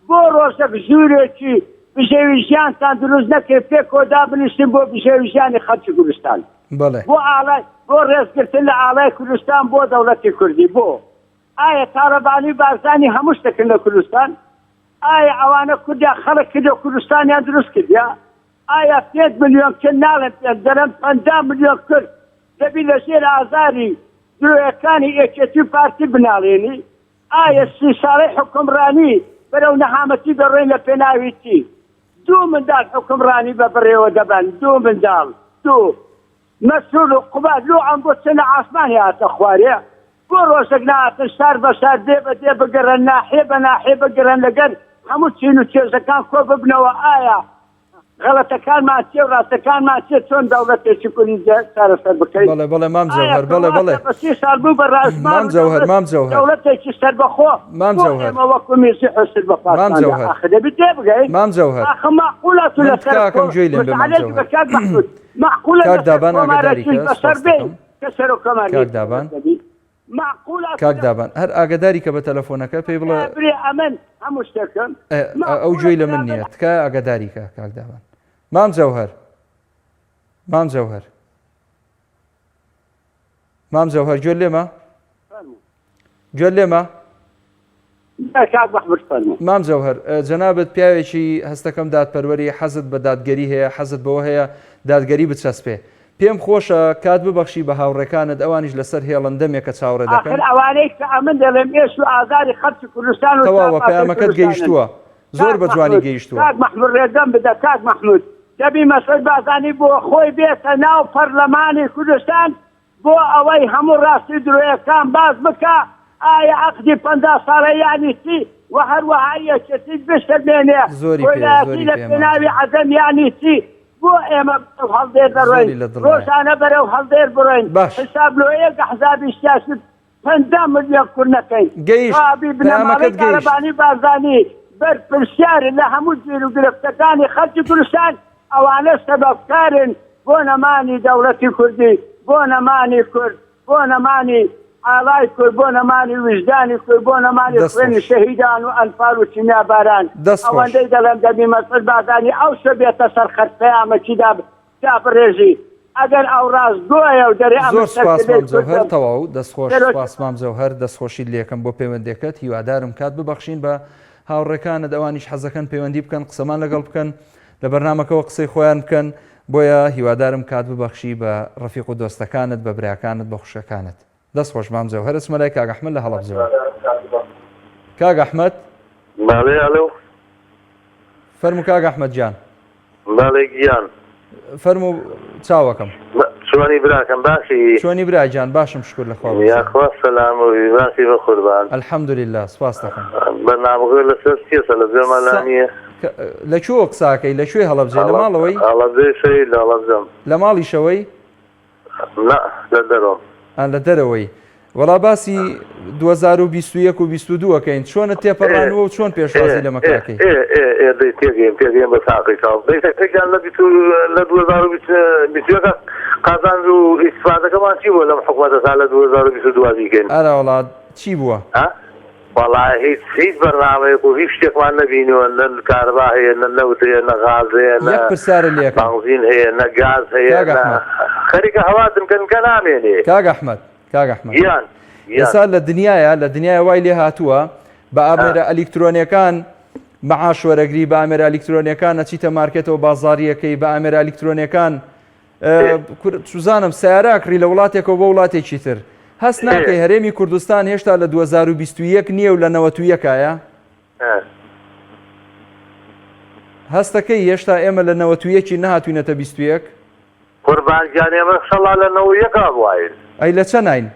Speaker 3: بۆ ڕۆژێک ژوورێکی بژێوی ژیانتان دروست نەکرد پێکەوە دابنیشتن بۆ بژێوی ژیانی خەڵکی کوردستان
Speaker 1: بەڵێ.
Speaker 3: بۆ ئاڵای بۆ ڕێزگرتن لە ئاڵای کوردستان بۆ دەوڵەتی کوردی بۆ ئایا تاڵەبانی و بارزانی هەموو شتەکن لە کوردستان؟ ئایا ئەوانە کوردیان خەڵک کردە و کوردستانیان دروست کردە؟ ئایا پێنج ملیۆن کورد ناڵێم پێنج دەڵێم 50 ملیۆن کورد دەبی لە ژێر ئازاری درۆیەکانی یەکێتی و پارتی بناڵێنی؟ ئایا سی ساڵەی حوکمڕانی بەرەو نەهامەتی دەڕۆین لە پێناوی چی؟ دوو منداڵ حوکمڕانی بە بەڕێوە دەبەن دوو منداڵ دوو مەسرور و قوباد لۆ ئەم بۆ چە لە ئاسمانی هاتە خوارێ بۆ ڕۆژێک نەهاتن شار بە شار دێ بە دێ بگەڕێن ناحیە بە ناحیە بگەڕێن لەگەر هەموو چین و توێژەکان کۆ ببنەوە ئایا غەڵەتەکانمان چیە و ڕاستەکانمان چیە چۆن دەوڵەتێکی کوردی چارەسەر بکەین
Speaker 1: بەڵێ بەڵێ مام
Speaker 3: ئایا
Speaker 1: جەوهەر بەڵێ بەڵێ
Speaker 3: بڕواتە بە سی ساڵ بوو بە ڕازمان
Speaker 1: مام
Speaker 3: و
Speaker 1: جەوهەر
Speaker 3: دەوڵەت
Speaker 1: مام جەوهەر
Speaker 3: دەوڵەتێکی سەربەخۆ
Speaker 1: مام
Speaker 3: بۆ
Speaker 1: جەوهەر
Speaker 3: ئێمە وەکو میرزی حوسن بە
Speaker 1: مام
Speaker 3: پاسماندا
Speaker 1: جەوهەر
Speaker 3: ئاخر دەبی تێبگەین
Speaker 1: مام جەوهەر
Speaker 3: ئاخر مەعقولە تو
Speaker 1: من
Speaker 3: لەسەر
Speaker 1: تکاکەم گوێی لێم بێ مام
Speaker 3: متعلق
Speaker 1: جەوهەر
Speaker 3: بە کاک مەحمود مەعقولە
Speaker 1: کاک
Speaker 3: لەسەر
Speaker 1: دابان ئاگاداری
Speaker 3: کۆمارەکیش
Speaker 1: کە
Speaker 3: بەسەر
Speaker 1: سوپاس
Speaker 3: بێی
Speaker 1: دەکەم
Speaker 3: کە سەرۆک کۆمار
Speaker 1: کاک دابان
Speaker 3: دەبی مەعقولە
Speaker 1: کاک دابان هەر ئاگاداری کە بە تەلەفۆنەکە پێی بڵێ
Speaker 3: برێ ئەمن هەموو شتێکم
Speaker 1: ئە، ئەو گوێی لە من نییە تکایە ئاگاداری کە کاک دابان مام جەوهەر مام جەوهەر مام جەوهەر گوێت لێمە گوێت لێمە مام جەوهەر جەنابت پیاوێکی هەستەکەم دادپەروەری حەزت بە دادگەری هەیە حەزت بەوە هەیە دادگەری بچەسپێ پێم خۆشە کات ببەخشی بە هاوڕێکانت ئەوانیش لەسەر هێڵن دەمێکە چاوەڕێ دەکەن.
Speaker 3: ئاخر ئەوانەی کە ئەمن دەڵێم ئێش و ئازاری خەڵکی کوردستان و
Speaker 1: تەواوە
Speaker 3: ساپاکەی
Speaker 1: پەیامەکەت
Speaker 3: کوردستانن.
Speaker 1: گەیشتووە زۆر
Speaker 3: کاک
Speaker 1: بە جوانی
Speaker 3: مەحمود
Speaker 1: گەیشتووە.
Speaker 3: کاک مەحمود ڕێگەم بدە کاک مەحمود دەبی مەسعود بارزانی بۆ خۆی بێتە ناو پەرلەمانی کوردستان بۆ ئەوەی هەموو ڕاستی و درۆیەکان باس بکا ئایا عەقدی 50 ساڵە یانی چی و هەروەها یەکێتیش بسەلمێنێ
Speaker 1: زۆری پێیە
Speaker 3: کۆیلایەتی
Speaker 1: زۆری
Speaker 3: لە
Speaker 1: پێیە مام
Speaker 3: پێناوی
Speaker 1: جەوهەر.
Speaker 3: عەدەم یانی چی بۆ ئێمە بەرەو هەڵدێر دەڕۆین
Speaker 1: زۆری لە دڵایە.
Speaker 3: ڕۆژانە بەرەو هەڵدێر بڕۆین
Speaker 1: باش.
Speaker 3: حیساب لۆ یەک ئەحزابی سیاسی 50 ملیۆن کورد نەکەین
Speaker 1: گەیشت
Speaker 3: ڕابی بنەماڵەی
Speaker 1: پەیامەکەت گەیشت.
Speaker 3: تاڵەبانی بارزانی بەرپرسیارن لە هەموو گیروگرفتەکانی خەڵکی کوردستان ئەوانە سەبەبکارن بۆ نەمانی دەوڵەتی کوردی بۆ نەمانی کورد بۆ نەمانی ئاڵای کورد بۆ نەمانی ویژدانی کورد بۆ نەمانی
Speaker 1: دەست
Speaker 3: خوێنی
Speaker 1: خۆش.
Speaker 3: شەهیدان و ئەنفال و کیمیاباران
Speaker 1: دەست خۆش.
Speaker 3: ئەوەندەی دەڵێم دەبی مەسعود بارزانی ئەو شە بێتە سەر خەت پەیامەکی دا دابڕێژی ئەگەر ئەو ڕاستگۆیە و دەرێ ئەمن
Speaker 1: زۆر سوپاس
Speaker 3: سەرکردەی
Speaker 1: مام جەوهەر
Speaker 3: کوردم
Speaker 1: تەواو دەست خۆش
Speaker 3: سەرۆکی
Speaker 1: سوپاس مام جەوهەر دەست خۆشیت لێکەم بۆ پەیوەندێکەت هیوادارم کات ببەخشین بە هاوڕێکانت ئەوانیش حەزەکەن پەیوەندی بکەن قسەمان لەگەڵ بکەن لە بەرنامەکەوە قسەی خۆیان بکەن بۆیە هیوادارم کات ببەخشی بە ڕەفیق و دۆستەکانت بە براکانت بە خوشکەکانت دەست خۆش مام جەوهەر ئەچمە لای کاک ئەحمەد لە هەڵەبجەوە کاک ئەحمەد
Speaker 6: بەڵێ ئەلۆ
Speaker 1: فەرموو کاک ئەحمەد گیان
Speaker 6: بەڵێ گیان
Speaker 1: فەرموو چاوەکەم.
Speaker 6: چۆنی براکەم باشی؟
Speaker 1: چۆنی برا گیان باشم شکر لە خوا بەرزە.
Speaker 6: یاخوا سەلام و بی باسی بەقوربان.
Speaker 1: الحمدللە سپاس دەکەم.
Speaker 6: بەرنامەکە لەسەر چیە سە لە گوێمان لا نییە؟
Speaker 1: لە کوێوە قساکەی لە کوێ هەڵەبجەی لە ماڵەوەی؟
Speaker 6: هەڵەبجەی شەهید لە هەڵەبجەم.
Speaker 1: لە ماڵیشەوەی؟
Speaker 6: نا لە دەرەوەم.
Speaker 1: ئا لە دەرەوەی. وەڵا باسی 2021 و 22 ئەکەین چۆنت تێپەڕانووە و چۆن پێشوازی لەمە کاکەی؟
Speaker 6: ئێ ئێ ئێ دەی تێگەیم تێگەیم بە ساقی چاو دەی تەکیان لە بیست و لە 2021 قازانج و ئیستفادەکەمان چی بووە لەم حکومەتە تا لە 2022 بیکەین؟
Speaker 1: ئەرا وەڵا چی بووە؟
Speaker 6: ها وەڵا هیچ هیچ بەرنامەیەک و هیچ شتێکمان نەبینیوە نە کارەبا هەیە نە نەوت هەیە نە غاز هەیە نە
Speaker 1: یەک پرسیارت لێ ئەکەم
Speaker 6: بەنزین هەیە نە گاز هەیە
Speaker 1: کاک
Speaker 6: نە
Speaker 1: ئەحمەد.
Speaker 6: خەریکە هەوا دنکە نامێنێ.
Speaker 1: کاک ئەحمەد کاک ئەحمەد
Speaker 6: گیان گیان.
Speaker 1: ئێستا لە دنیایا لە دنیایا وای لێ هاتووە بە ئامێرە ئەلیکترۆنیەکان مەعاش وەرەگری بە ئامێرە ئەلیکترۆنیەکان ئەچیتە مارکێتەوە بازاریەکەی بە ئامێرە ئەلیکترۆنیەکان چوزانم سیارە ئەکڕی لە وڵاتێکەوە بۆ وڵاتێکی تر هەست ناکەی هەرێمی کوردستان هێشتا لە 2021 نییە و لە 91 ئایا هەستەکەی هێشتا ئێمە لە 91 نەهاتوینەتە 21
Speaker 6: قوربان گیان ئێمە سەڵا لە 91 بواین
Speaker 1: ئەی لە چەناین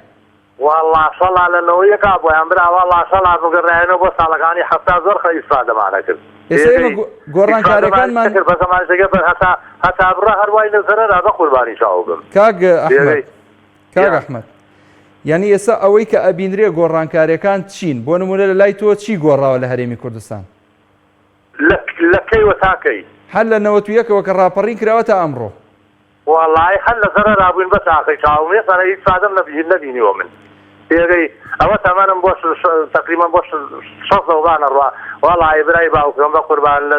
Speaker 6: وەڵا سەڵا لە 91 بواین برا وەڵا سەڵا بگەڕایەنەوە بۆ ساڵەکانی حەفتا زۆر خە ئیسفادەمان ئەکرد
Speaker 1: ئێستا ئێمە گۆڕانکاریەکانمان
Speaker 6: کرد بە زەمانەکە بەر هەتا هەتا بڕە هەر وای لە زەرەرا بە قوربانی چاو بم
Speaker 1: کاک ئەحمەد کاک ئەحمەد یعنی ئێستا ئەوەی کە ئەبینرێ گۆڕانکاریەکان چین بۆ نمونە لە لای تۆ چی گۆڕاوە لە هەرێمی کوردستان؟
Speaker 6: لە کەیوە تا کەی؟
Speaker 1: هەر لە 91ەوە کە ڕاپەڕین کراوە تا ئەمڕۆ.
Speaker 6: وەڵایی هەر لە زەرەرا بووین بەس ئاخری چاوم ئێستا هیچ فادەم نەبینیوە من تێگەی ئەوە تەمەنم بۆ تەقریبەن بۆ شەست دەوڵان ئەڕوا وەڵایی برای باوکم بە قوربان لە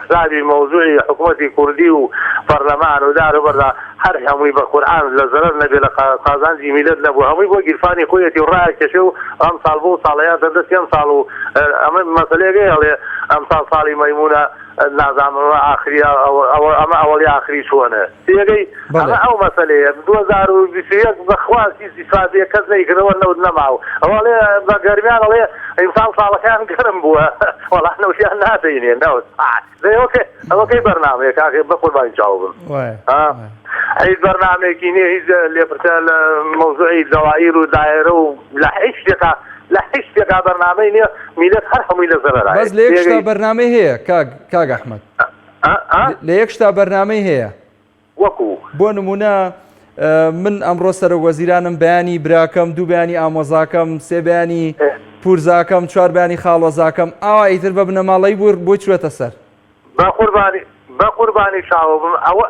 Speaker 6: حسابی مەوزوعی حکومەتی کوردی و پەرلەمان و دار و بەردا هەر هەمووی بە قورئان لە زەرەر نەبێ لە قازانجی میلەت نەبوو هەمووی بۆ گیرفانی خۆیەتی و ڕاکێشێ و ئەمساڵ بۆ ساڵەیان دەردەستی ئەمساڵ و ئەمە مەسەلەیەکەی ئەڵێ ئەمساڵ ساڵی مەیمونە نازانم ئەمە ئاخریە ئەوە ئەمە ئەوەڵی ئاخری چۆنە تێگەی ئەمە ئەو مەسەلەیە 2021 بەخوا هیچ ئیسفادەیە کەس نەیکردەوە نەوت نەماو ئەوە ئەڵێ بە گەرمیان ئەڵێ ئیمساڵ ساڵەکان گەرم بووە وەڵا نەوتیان نادەینێ نەوت ئەوە کەی بەرنامەیە کاکە بە قوربانی چاو بم هیچ بەرنامەیەکی نییە هیچ لێپرسە لە مەوزوعی دەوائیر و دایرە و لە هیچ شتێکا لە هیچ شتێکا بەرنامەی نییە میلەت هەر هەمووی لە زەرەرایە
Speaker 1: بەس لە یەک شتا بەرنامەی هەیە کاک کاک ئەحمەد لە یەک شتا بەرنامەی هەیە
Speaker 6: وەکو
Speaker 1: بۆ نمونە من ئەمڕۆ سەرۆک وەزیرانم بەیانی براکەم دوو بەیانی ئامۆزاکەم سێ بەیانی پورزاکەم چوار بەیانی خاڵۆزاکەم ئاوا ئیتر بە بنەماڵەی بوو بۆی چوێتە سەر.
Speaker 6: بەقوربانی بەقوربانی چاوم ئەوە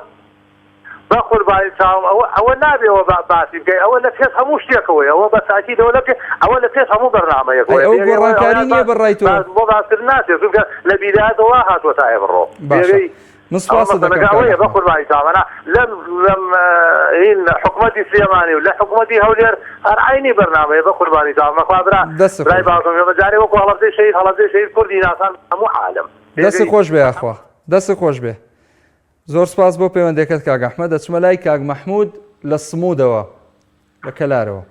Speaker 6: بەقوربانی چاوم ئەوە ئەوە نابێ ئەوە باسی بکەی ئەوە لە پێش هەموو شتێکەوەی ئەوە بە تاکید ئەوە لە پێ ئەوە لە پێش هەموو بەرنامەیەکەوەیە
Speaker 1: ئەی ئەو گۆڕانکاری نییە بە ڕای تۆ؟
Speaker 6: بۆ باسکردن ناچێت چونکە لە بیدایەتەوە هاتووە تا ئێمڕۆ
Speaker 1: باشە من سوپاست دەکەم کاک
Speaker 6: ئەوەیە بە قوربانی چاوەنا لەم لەم هین حکومەتی سلێمانی و لە حکومەتی هەولێر هەر عینی بەرنامەیە بە قوربانی چاوم بەخوا برا
Speaker 1: دەست
Speaker 6: برای
Speaker 1: خۆش
Speaker 6: باوکم بە جارێ وەکو هەڵەبجەی شەهید هەڵەبجەی شەهید کوردی ناسان هەموو عالم
Speaker 1: دەست خۆش بێ یاخوا دەست خۆش بێ زۆر سپاس بۆ پەیوەندەکەت کاک ئەحمەد دەچمە لای کاک مەحمود لە سمودەوە لە کەلارەوە.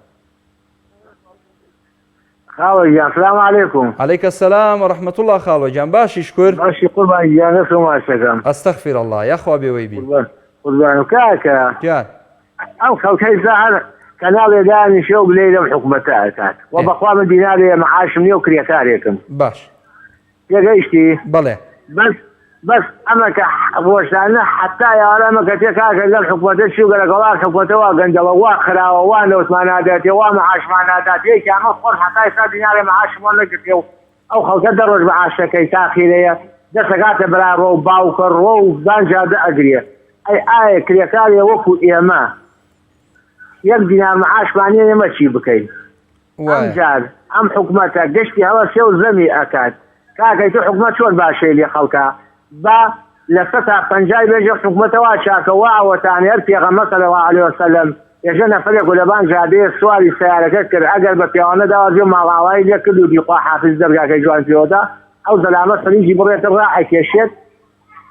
Speaker 3: خاڵۆ گیان سلام علیکم.
Speaker 1: علیک السلام و رحمة اللە خاڵۆ گیان باشی شکر.
Speaker 3: باشی قوربان گیان دەست و ماچەکەم.
Speaker 1: استغفر اللە یاخوا بێوەی بی.
Speaker 3: قوربان قوربانم کاکە
Speaker 1: گیان.
Speaker 3: ئەم خەڵکەی سا هەر کەناڵێ دانیشێ و گلەی لەم حکومەتە ئەکات وە بەخوا من دینارێ معاشم نیە و کرێکارێکم.
Speaker 1: باش.
Speaker 3: تێگەیشتی؟
Speaker 1: بەڵێ.
Speaker 3: بەس بەس ئەمە کە ڕۆژانە حەتا ئێوارە ئەمە کە تێ کاکە لەم حکومەتە چی و گەرەکە وا حکومەتە وا گەندەڵە وا خراوە وا نەوتمان ناداتێ وا معاشمان ناداتێ یەکی ئەمە خۆم حەتا ئێستا دینارێ معاشم وەرنەگرتێ و ئەو خەڵکە دە ڕۆژ معاشەکەی تاخیرەیە دەسەکاتە براڕۆ و باوکە ڕۆ و بان جادە ئەگرێ ئەی ئایا کرێکارێ وەکو ئێمە یەک دینار معاشمان نیە ئێمە چی بکەین؟ ئەم جار ئەم حکومەتە گشتی هەڵەسێ و زەمی ئەکات کاکە ئیتر حکومەت چۆن باشەی لێ خەڵکە با لە سەتا پەنجای بێژە حکومەتە وا چاکە وا ئەوەتانێ هەر پێغەمبەر صلی اللە علیە وسلم ێژە نەفەرێک و لەبان جادەیە سواری سەیارەکە کرد ئەگەر بە پێوانە داوەزی و ماڵئاوایی لێ کرد و دی خواحافز دەرگاکەی جوان پێوەدا ئەو زەلامە سەرنجی بڕێتە ڕائەکێشێت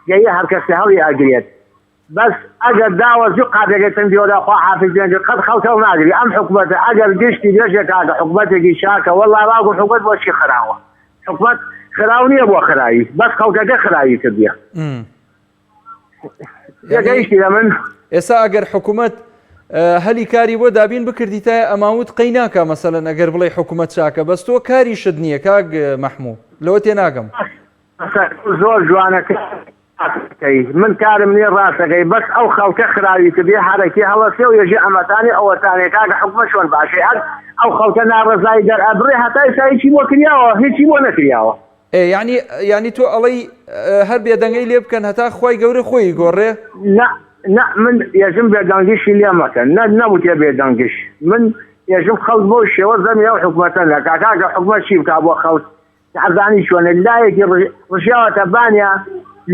Speaker 3: گەیە هەرکەسێ هەڵی ئەگرێت بەس ئەگەر داوەزی و قاپێکەی تەنگ پێوەدا خوا حافز بێنگە قەت خەڵک هەڵناگری ئەم حکومەتە ئەگەر گشتی بێژێ کاکە حکومەتێکی چاکە وەڵا باوکم حکومەت بۆ چی خراوە حکومەت خراو نییە بۆ خراوی بەس خەڵکەکە خراوی کردیە تێگەیشتی لە من
Speaker 1: ئێستا ئەگەر حکومەت هەلی کاری بۆ دابین بکردیتایە ئەماوت قەی ناکا مەسەلەن ئەگەر بڵێ حکومەت چاکە بەس تۆ کاریشت نییە کاک مەحموو لەوە تێناگەم
Speaker 3: زۆر جوانەکە ڕاستەکەی من کارم نیە ڕاستەکەی بەس ئەو خەڵکە خراوی کردیە هەرەکی هەڵەسێ و یەژێ ئەمەتانێ ئەوەتانێ کاکە حکومەت چۆن باشەی ئەگ ئەو خەڵکە ناڕەزایی دەرئەبڕێ هەتا ئیستا هیچی بۆ کریاوە هیچی بۆ نەکریاوە.
Speaker 1: ئێ یانی یانی تۆ ئەڵێی هەر بێدەنگەی لێ بکەن هەتا خوای گەورە خۆی گۆڕێ؟
Speaker 3: نا نا من یەژم بێدەنگیشی لێ مەکەن نە نەوتێ بێدەنگش من یەژم خەڵک بەو شێوە زەمی ئەو حکومەتە نەکا کاکە حکومەت چی بکا بۆ خەڵک ئەزانی چۆنە لایەکی ڕژاوەتە بانیا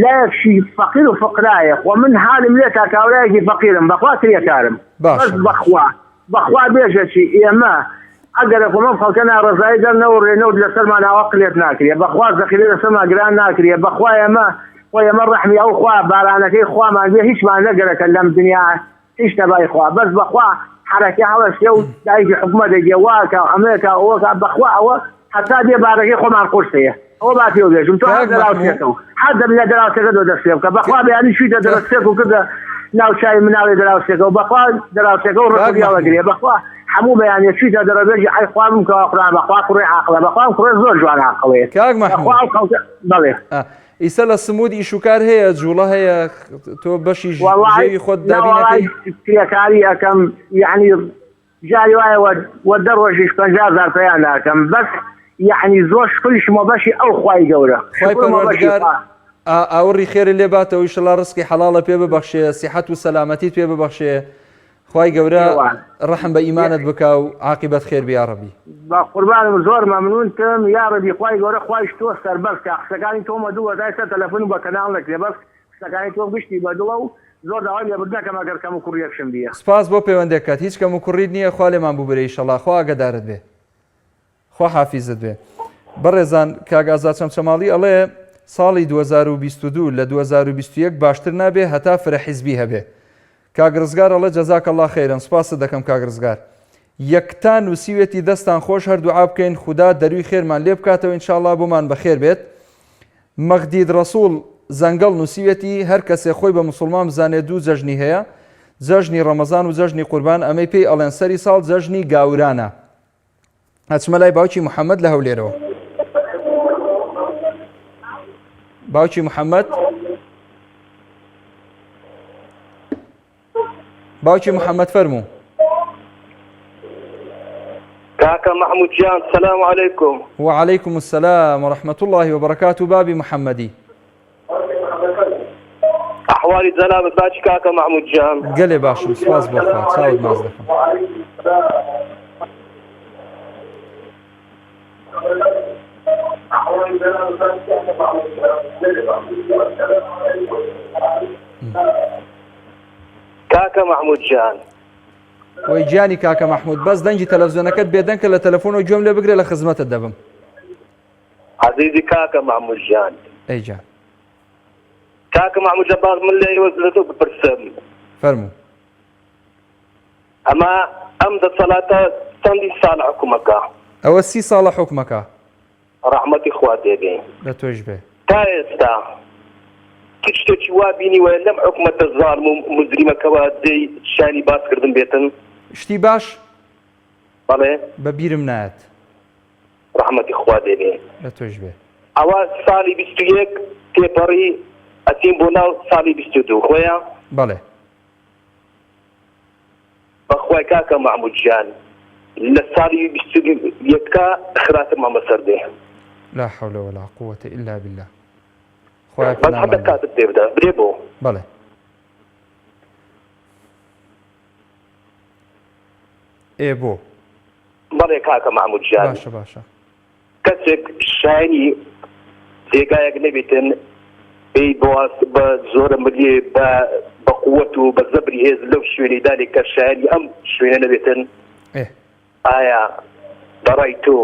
Speaker 3: لایەکشی فەقیر و فقرایە خۆ من حالم لێکا کاورایەکی فەقیرم بەخوا کرێکارم بەس بەخوا بەخوا بێژە چی ئێمە ئەگەر خۆ مەم خەڵکە ناڕەزایی دەر نەوڕێ نەوت لەسەرمان ئاوا قلێت ناکرێ بەخوا زەخیرە لەسەرمان گران ناکرێ بەخوا ئێمە خۆ ئێمە ڕەحمی ئەو خوا بارانەکەی خوامان بێ هیچمان نەگەرەکە لەم دنیا هیچ تەبای خوا بەس بەخوا حەرەکە هەڵەسێ و دایکی حکومەت دەگێ واکا و ئەمەکا و ئەوەکا بەخوا ئەوە هەتا بێ بارەکەی خۆمان قورسەیە ئەوە با پێو بێژم تۆ هەر
Speaker 1: کاک مەحموو
Speaker 3: دەراوسێکە و هەر دەم لە دەراوسێکە دۆ دەست پێ بکە بەخوا بەیانی چوویتە دەرەسێک و کردە ناوچوی مناڵی دەراوسێکە و بەخوا دەراوسێکە و
Speaker 1: کاک
Speaker 3: ڕقی
Speaker 1: مەحموو
Speaker 3: هەڵەگرێ بەخوا هەموو بەیانە چوویتە دەرەبێژی ئەی خوا بمکەوە قورئان بەخوا کوڕێ عاقڵە بەخوا ئەم کوڕێ زۆر جوان عاقڵەیە
Speaker 1: کاک
Speaker 3: بەخوا
Speaker 1: مەحموو
Speaker 3: ئەو خەڵکە بەڵێ
Speaker 1: ئا ئیسە لە سمود ئیش و کار هەیە جوڵە هەیە تۆ بەشی بژێوی خۆت دابین ئەکەی؟
Speaker 3: کرێکاری ئەکەم یەعنی جاری وایە وە دە ڕۆژیش 50 هەزار پەیا ناکەم بەس یەعنی زۆر شکریشمە بەشی ئەو خوای گەورە
Speaker 1: خوای
Speaker 3: شکرمە بەشی
Speaker 1: پەروەردگار
Speaker 3: خوا.
Speaker 1: ئاوڕی خێرت لێ باتەوە ئیشەڵا ڕزقی حەڵاڵە پێ ببەخشێ سیحەت و سەلامەتیت پێ ببەخشێ خوای گەورە ڕەحم بە ئیمانت بکا و عاقیبەت خێر بی یاڕەبی.
Speaker 3: بە قوربانم زۆر مەمنونتم یاڕەبی خوای گەورە خوایش تۆ سەربەرز کا قسەکانی تۆمە دوو هەتا ئێستا تەلەفونم بە کەناڵ نەکرێ بەس قسەکانی تۆم گشتی بە دڵە و زۆر داوای لێبوردن ئەکەم ئەگەر کەم و کوڕیەکشم بیە.
Speaker 1: سپاس بۆ پەیوەندەکەت هیچ کەم و کوڕیت نییە خوا لێمان ببورێ ئیشەڵا خوا ئاگەدارت بێ. خوا حافیزت بێ. بەڕێزان کاک ئازاد چەمچەماڵی ئەڵێ ساڵی 2022 لە 2021 باشتر نابێ هەتا فرە حیزبی هەبێ. کاک ڕزگار ئەڵێ جزاک اللە خیرا سوپاست دەکەم کاک ڕزگار. یەکتا نووسیوێتی دەستان خۆش هەر دوعا بکەین خودا دەروی خێرمان لێ بکاتەوە ان شاء اللە بۆمان بەخێر بێت. مەغدید ڕەسوڵ زەنگەڵ نووسیوێتی هەر کەسێ خۆی بە موسڵمان بزانێ دوو جەژنی هەیە جەژنی ڕەمەزان و جەژنی قوربان ئەمەی پێی ئەڵێن سەری ساڵ جەژنی گاورانە. ئەچمە لای باوکی محەممەد لە هەولێرەوە باوکی محەممەد باوکی محەممەد فەرموو
Speaker 7: کاکە محمود جان سلام علیکم
Speaker 1: وعلیکم السلام ورحمة الله وبرکاته بابی محەممەدی
Speaker 7: ئەحوالی جەنابت باشی کاکە مەحمود گیان؟
Speaker 1: گەلێ باشم سوپاس بۆ خوا چاوت ماچ دەکەم.
Speaker 7: کاکە مەحمود گیان.
Speaker 1: وەی گیانی کاکە مەحمود بەس دەنگی تەلەفزیۆنەکەت بێدەنگ کە لە تەلەفۆنەوە گوێم لێ بگرە لە خزمەتت دەبم.
Speaker 7: عەزیزی کاکە مەحمود گیان.
Speaker 1: ئەی گیان.
Speaker 7: کاکە مەحمود جان باز من لە ئێوە لە تۆ بپرسم.
Speaker 1: فەرموو.
Speaker 7: ئەمە ئەم دەسەلاتە چەندی ساڵە حکومەکە؟
Speaker 1: ئەوە سی ساڵە حوکمەکە.
Speaker 7: ڕەحمەتی خوا لێ بێ.
Speaker 1: لە تۆیش بێ.
Speaker 7: تا ئێستا چ شتێکی وا بینیوە لەم حکومەتە زاڵم و موجریمەکەوە جێی شایانی باس کردن بێتن؟
Speaker 1: شتی باش؟
Speaker 7: بەڵێ.
Speaker 1: بە بیرم نایەت.
Speaker 7: ڕەحمەتی خوا لێ بێ.
Speaker 1: لە تۆیش بێ.
Speaker 7: ئەوە ساڵی 21 تێپەڕی ئەچین بۆ ناو ساڵی 22 خۆیە؟
Speaker 1: بەڵێ.
Speaker 7: بەخوای کاکە مەحمود گیان لە ساڵی 21 کا خراپترمان بەسەر دێ.
Speaker 1: لا حول ولا قوة الا بالله خوایە
Speaker 7: بەس
Speaker 1: پەنامان
Speaker 7: هەندە
Speaker 1: بە.
Speaker 7: کاتت پێ بدە برێ بۆ.
Speaker 1: بەڵێ. ئێ بۆ؟
Speaker 7: بەڵێ کاکە مەحمود گیان.
Speaker 1: باشە باشە.
Speaker 7: کەسێک شایەنی جێگایەک نەبیتن بێی بەواست بە زۆرە ملیێ بە بە قوەت و بە زەبری هێز لەو شوێنەی دانێ کە شایەنی ئەم شوێنە نەبێتن
Speaker 1: ئێ.
Speaker 7: ئایا بەڕای تۆ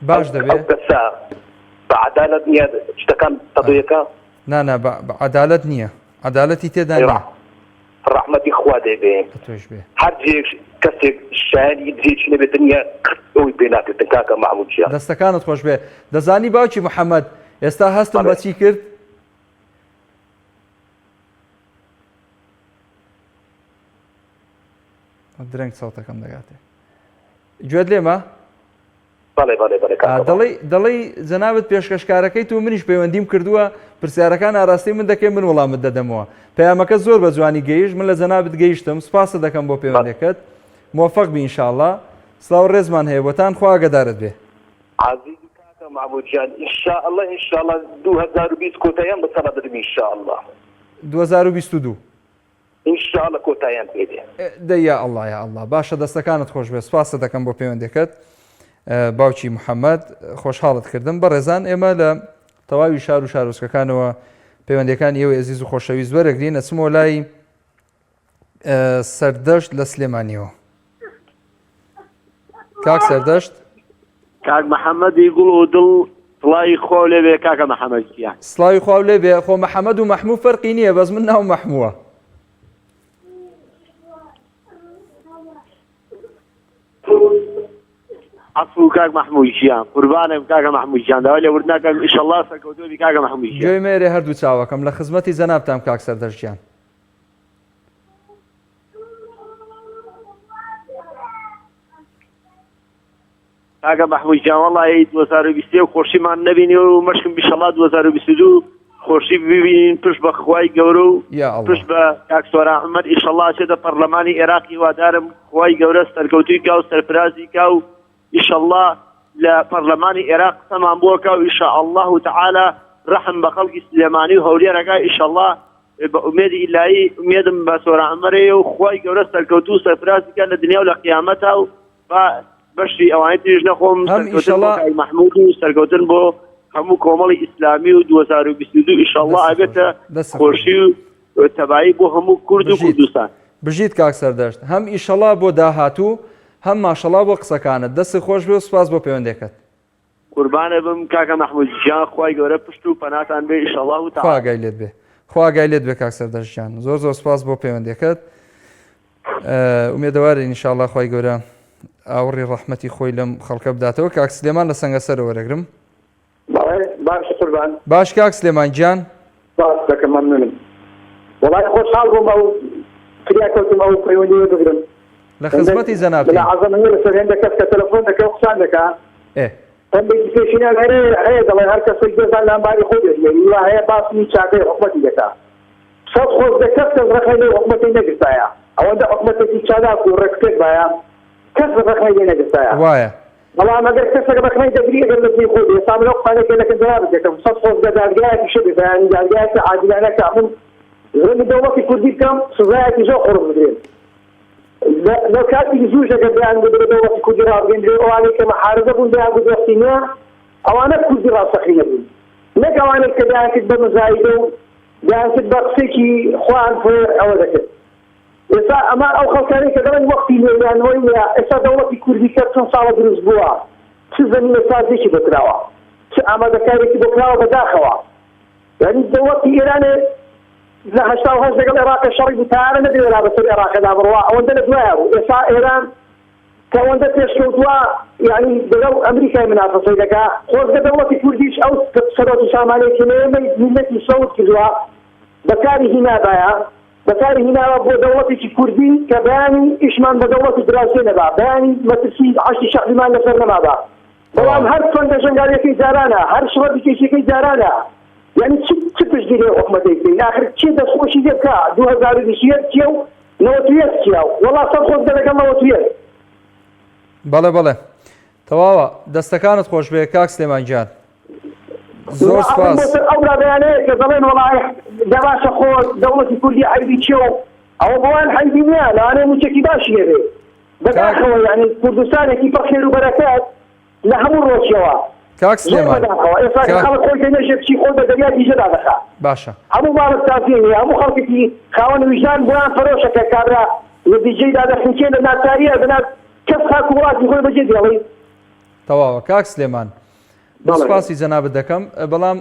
Speaker 1: باش دەبێ؟
Speaker 7: ئەو کەسە بە عەدالەت نییە شتەکان تەدویەکە؟
Speaker 1: نا نا بە عەدالەت نییە عەدالەتی تێدا نییە.
Speaker 7: ڕەحمەتی خوا لێ بێ.
Speaker 1: لە تۆیش بێ.
Speaker 7: هەر جێیەک کەسێک شایەنی جێیەکی نەبێت دنیا قەت ئەوی پێ ناکرێتن کاکە مەحمود گیان.
Speaker 1: دەستەکانت خۆش بێ دەزانی باوکی محەمەد ئێستا هەستم بە چی کرد؟ درەنگ سەوتەکەم دەگاتێ گوێت لێمە؟
Speaker 7: بەڵێ بەڵێ بەڵێ کاکە
Speaker 1: دەڵێی دەڵێی جەنابت پێشکەشکارەکەیت و منیش پەیوەندیم کردووە پرسیارەکان ئاراستەی من دەکەی من وەڵامت دەدەمەوە پەیامەکە زۆر بە جوانی گەیشت من لە جەنابت گەیشتم سپاست دەکەم بۆ پەیوەندەکەت مۆفەق بی ئینشاءاللە سڵاو ڕێزمان هەیە بۆتان خوا ئاگەدارت بێ.
Speaker 7: عەزیزی کاکە مەحمود گیان ان شاء اللە ان شاء اللە 2020 کۆتاییان بەسەرا دەبم ان شاء اللە.
Speaker 1: 2022.
Speaker 7: ان شاء اللە کۆتاییان پێ دێ.
Speaker 1: دەی یا اللە یا اللە باشە دەستەکانت خۆش بێت سوپاست دەکەم بۆ پەیوەندەکەت باوکی محەممەد خۆشحاڵت کردم بەڕێزان ئێمە لە تەواوی شار و شارۆچکەکانەوە پەیوەندەکان ئێوە ئێزیز و خۆشەویست وەرەگرین ئەچمەوە لای سەردەشت لە سلێمانیەوە کاک سەردەشت
Speaker 8: کاک محەممەدی گوڵ و دڵ سڵاوی خوا لێ بێ کاکە محەممەد گیان.
Speaker 1: سڵاوی خواو لێ بێ خۆ محەممەد و مەحموو فەرقی نییە بەس من ناوم مەحمووە.
Speaker 8: عەفوو کاک مەحموو گیان قوربانم کاکە مەحموو گیان داوای لێبوردن ئەکەم ئیشەڵڵا سەرکەوتوو بی کاکە مەحموو گیان.
Speaker 1: گوێی مەیەرێ هەردوو چاوەکەم لە خزمەتی جەنابتام کاک سەردەشت گیان.
Speaker 8: کاکە مەحمود گیان وەڵی 2023 خۆشیمان نەبینی و مەشکم بیشەڵا 2022 خۆشی ببینین پشت بە خوای گەورە و پشت بە کاک سۆران عومەر ئیشەڵا چێتە پەرلەمانی عێراق هیوادارم خوای گەورە سەرکەوتوی کا و سەرفرازی کا و ئیشەڵا لە پەرلەمانی عێراق قسەمان بۆ کا و ئیشا ئەڵڵاه تعالی. ڕەحم بە خەڵکی سلێمانی و هەولێر ئەکا ئیشەڵا بە ئومێدی ئیلایی ئومێدم بە سۆران عومەرەیە و خوای گەورە سەرکەوتوو و سەرفرازی کات لە دنیا و لە قیامەتا و با بەشی ئەوانی تریش نەخۆم
Speaker 1: هەم
Speaker 8: سەرکەوتن بۆ
Speaker 1: ئیشەڵا
Speaker 8: کاک مەحمود و سەرکەوتن بۆ هەموو کۆمەڵی ئیسلامی و 2022 ئیشەڵا
Speaker 1: دەستت خۆش
Speaker 8: ئەبێتە
Speaker 1: دەستت خۆش
Speaker 8: خۆشی و تەبایی بۆ هەموو کورد و
Speaker 1: بژیت
Speaker 8: کوردستان.
Speaker 1: بژیت کاک سەردەشت هەم ئیشەڵا بۆ داهاتوو هەم ماشەڵا بۆ قسەکانت دەستت خۆش بێ و سوپاس بۆ پەیوەندێکەت.
Speaker 8: قوربانت بم کاکە مەحمود گیان خوای گەورە پشت و پەناتان بێ ئیشەڵا و
Speaker 1: خوا
Speaker 8: تەعالا.
Speaker 1: ئاگای لێت بێ خوا ئاگای لێت بێ کاک سەردەشت گیان زۆر زۆر سوپاس بۆ پەیوەندیەکەت ئومێدەوارین ان شاء الله خوای گەورە ئاوڕی ڕەحمەتی خۆی لەم خەڵکە بداتەوە کاک سلێمان لە سەنگەسەرەوە وەرەگرم
Speaker 9: بەڵێ باش قوربان.
Speaker 1: باش کاک سلێمان گیان.
Speaker 9: سپاس دەکەم مەمنونم. وەڵای خۆشحاڵ بووم ئەو فریا کەوتم ئەو پەیوەندیە بگرم.
Speaker 1: لە خزمەتی جەنابتین.
Speaker 9: ملاحەزەم هەیە لەسەر هێندە کەس کە تەلەفۆن دەکا و قسان دەکا.
Speaker 1: ئێ.
Speaker 9: هەندێکی پێشینان هەیە هەیە دەڵێ هەر کەسێک گوێزان لە ئەمباری خۆی دەژمێری وا هەیە باسی چاکەی حکومەتی دەکا. سەد خۆزگە کەس کەس ڕەخنەی لەو حکومەتەی نەگرتایە. ئەوەندە حکومەتێکی چالاک و ڕێکوپێک بایە کەس ڕەخنەی لێ نەگرتایە.
Speaker 1: وایە.
Speaker 9: بەڵام ئەگەر کەسێک ڕەخنەی دەگری ئەگەر لە جێی خۆی بێ ئێستا من ئەو قسانەی کە لەکن جەنابت دەکەم سەت خۆزگە دادگایەکیش هەبێ بەیانی دادگایەکی عادیلانە کە ئەمن زەمی دەوڵەتی کوردی بکەم سزایەکی زۆر قوڕس بدرێن لە لە کاتێکی زووش ئەگەر دەیان گوت دەبێ دەوڵەتی کوردی ڕابگەندرێ ئەوانەی کە محاربە بوون دەیان گوت وەختی نییە ئەوانە کوردی ڕاستەقینە بوون نەک ئەوانەی کە دەیان کرد بە مزایدە و دەیان کرد بە قسێکی خۆیان پێ ئەوە دەکرد ئێستا ئەمە ئەو خەڵکانەی کە دەڵێن وەختی لێدانەوەی نیە، ئێستا دەوڵەتی کوردی کە چەند ساڵە دروست بووە چ زەمینە سازیەکی بۆ کراوە؟ چ ئامادەکاریەکی بۆ کراوە؟ بەداخەوە یانی دەوڵەتی ئێرانێ لە 88 لەگەڵ ئێراقێ شەڕی بوو تارە نەدەوێرا بەسەر ئێراقێدا بڕوا ئەوەندە لە دوایە بوو ئێستا ئێران کە ئەوەندە پێشکەوتووە یانی دەگەڵ ئەمریکای منافەسەی دەکا خۆزگە دەوڵەتی کوردیش ئەو سەرۆت و سامانەی کە لە ئێمەی میللەتی سەوت کردووە بەکاری هینابایە بەکاری هیناوە بۆ دەوڵەتێکی کوردی کە بەیانی ئیشمان بە دەوڵەتی دراوسێ نەبا، بەیانی مەترسی حەشدی شەعبیمان لەسەر نەمابا. بەڵام
Speaker 1: تەواو.
Speaker 9: هەر تفەنگە ژەنگاویەکەی جارانە، هەر شڕەبیکێکیەکەی جارانە. یانی چ چ پشتگیری ئەو حکومەتەی بکەین؟ ئاخر کێ دەستخۆشی لێ بکا؟ 2021 چیە و 91 چیە؟ وەڵا سەر خۆزگە لەگەڵ 91.
Speaker 1: بەڵێ بەڵێ تەواوە دەستەکانت خۆشبێ کاک سلێمان گیان زۆر سپاس.
Speaker 9: ئەو برادەرانەیە کە دەڵێن وەڵا دە باشە خۆ دەوڵەتی کوردی عەیبی چیە و ئەوە بۆوان عەیبی نییە لەوانەیە مووچەکی باشی هەبێ بەداخەوە یانی کوردستانێکی پڕ خێر و بەرەکەت لە هەموو ڕۆکیەوە
Speaker 1: کاک
Speaker 9: زۆر
Speaker 1: سلێمان
Speaker 9: بەداخەوە ئێستا کە
Speaker 1: کاک
Speaker 9: خەڵک خۆی دەنێژێ کچی خۆی بە دەریا دیژەدا دەخا
Speaker 1: باشە
Speaker 9: هەموو ماڵێک سازیە هەیە هەموو خەڵکێکی خاوەن ویژدان بۆیان پەرۆشە کە کابرا لە دیجەیدا دەخنکێ لە ناچاریە دەنا کەس خاک و وڵاتی خۆی بەجێ دێڵی
Speaker 1: تەواوە کاک سلێمان من
Speaker 9: بەڵێ.
Speaker 1: سوپاسی جەنابت دەکەم بەڵام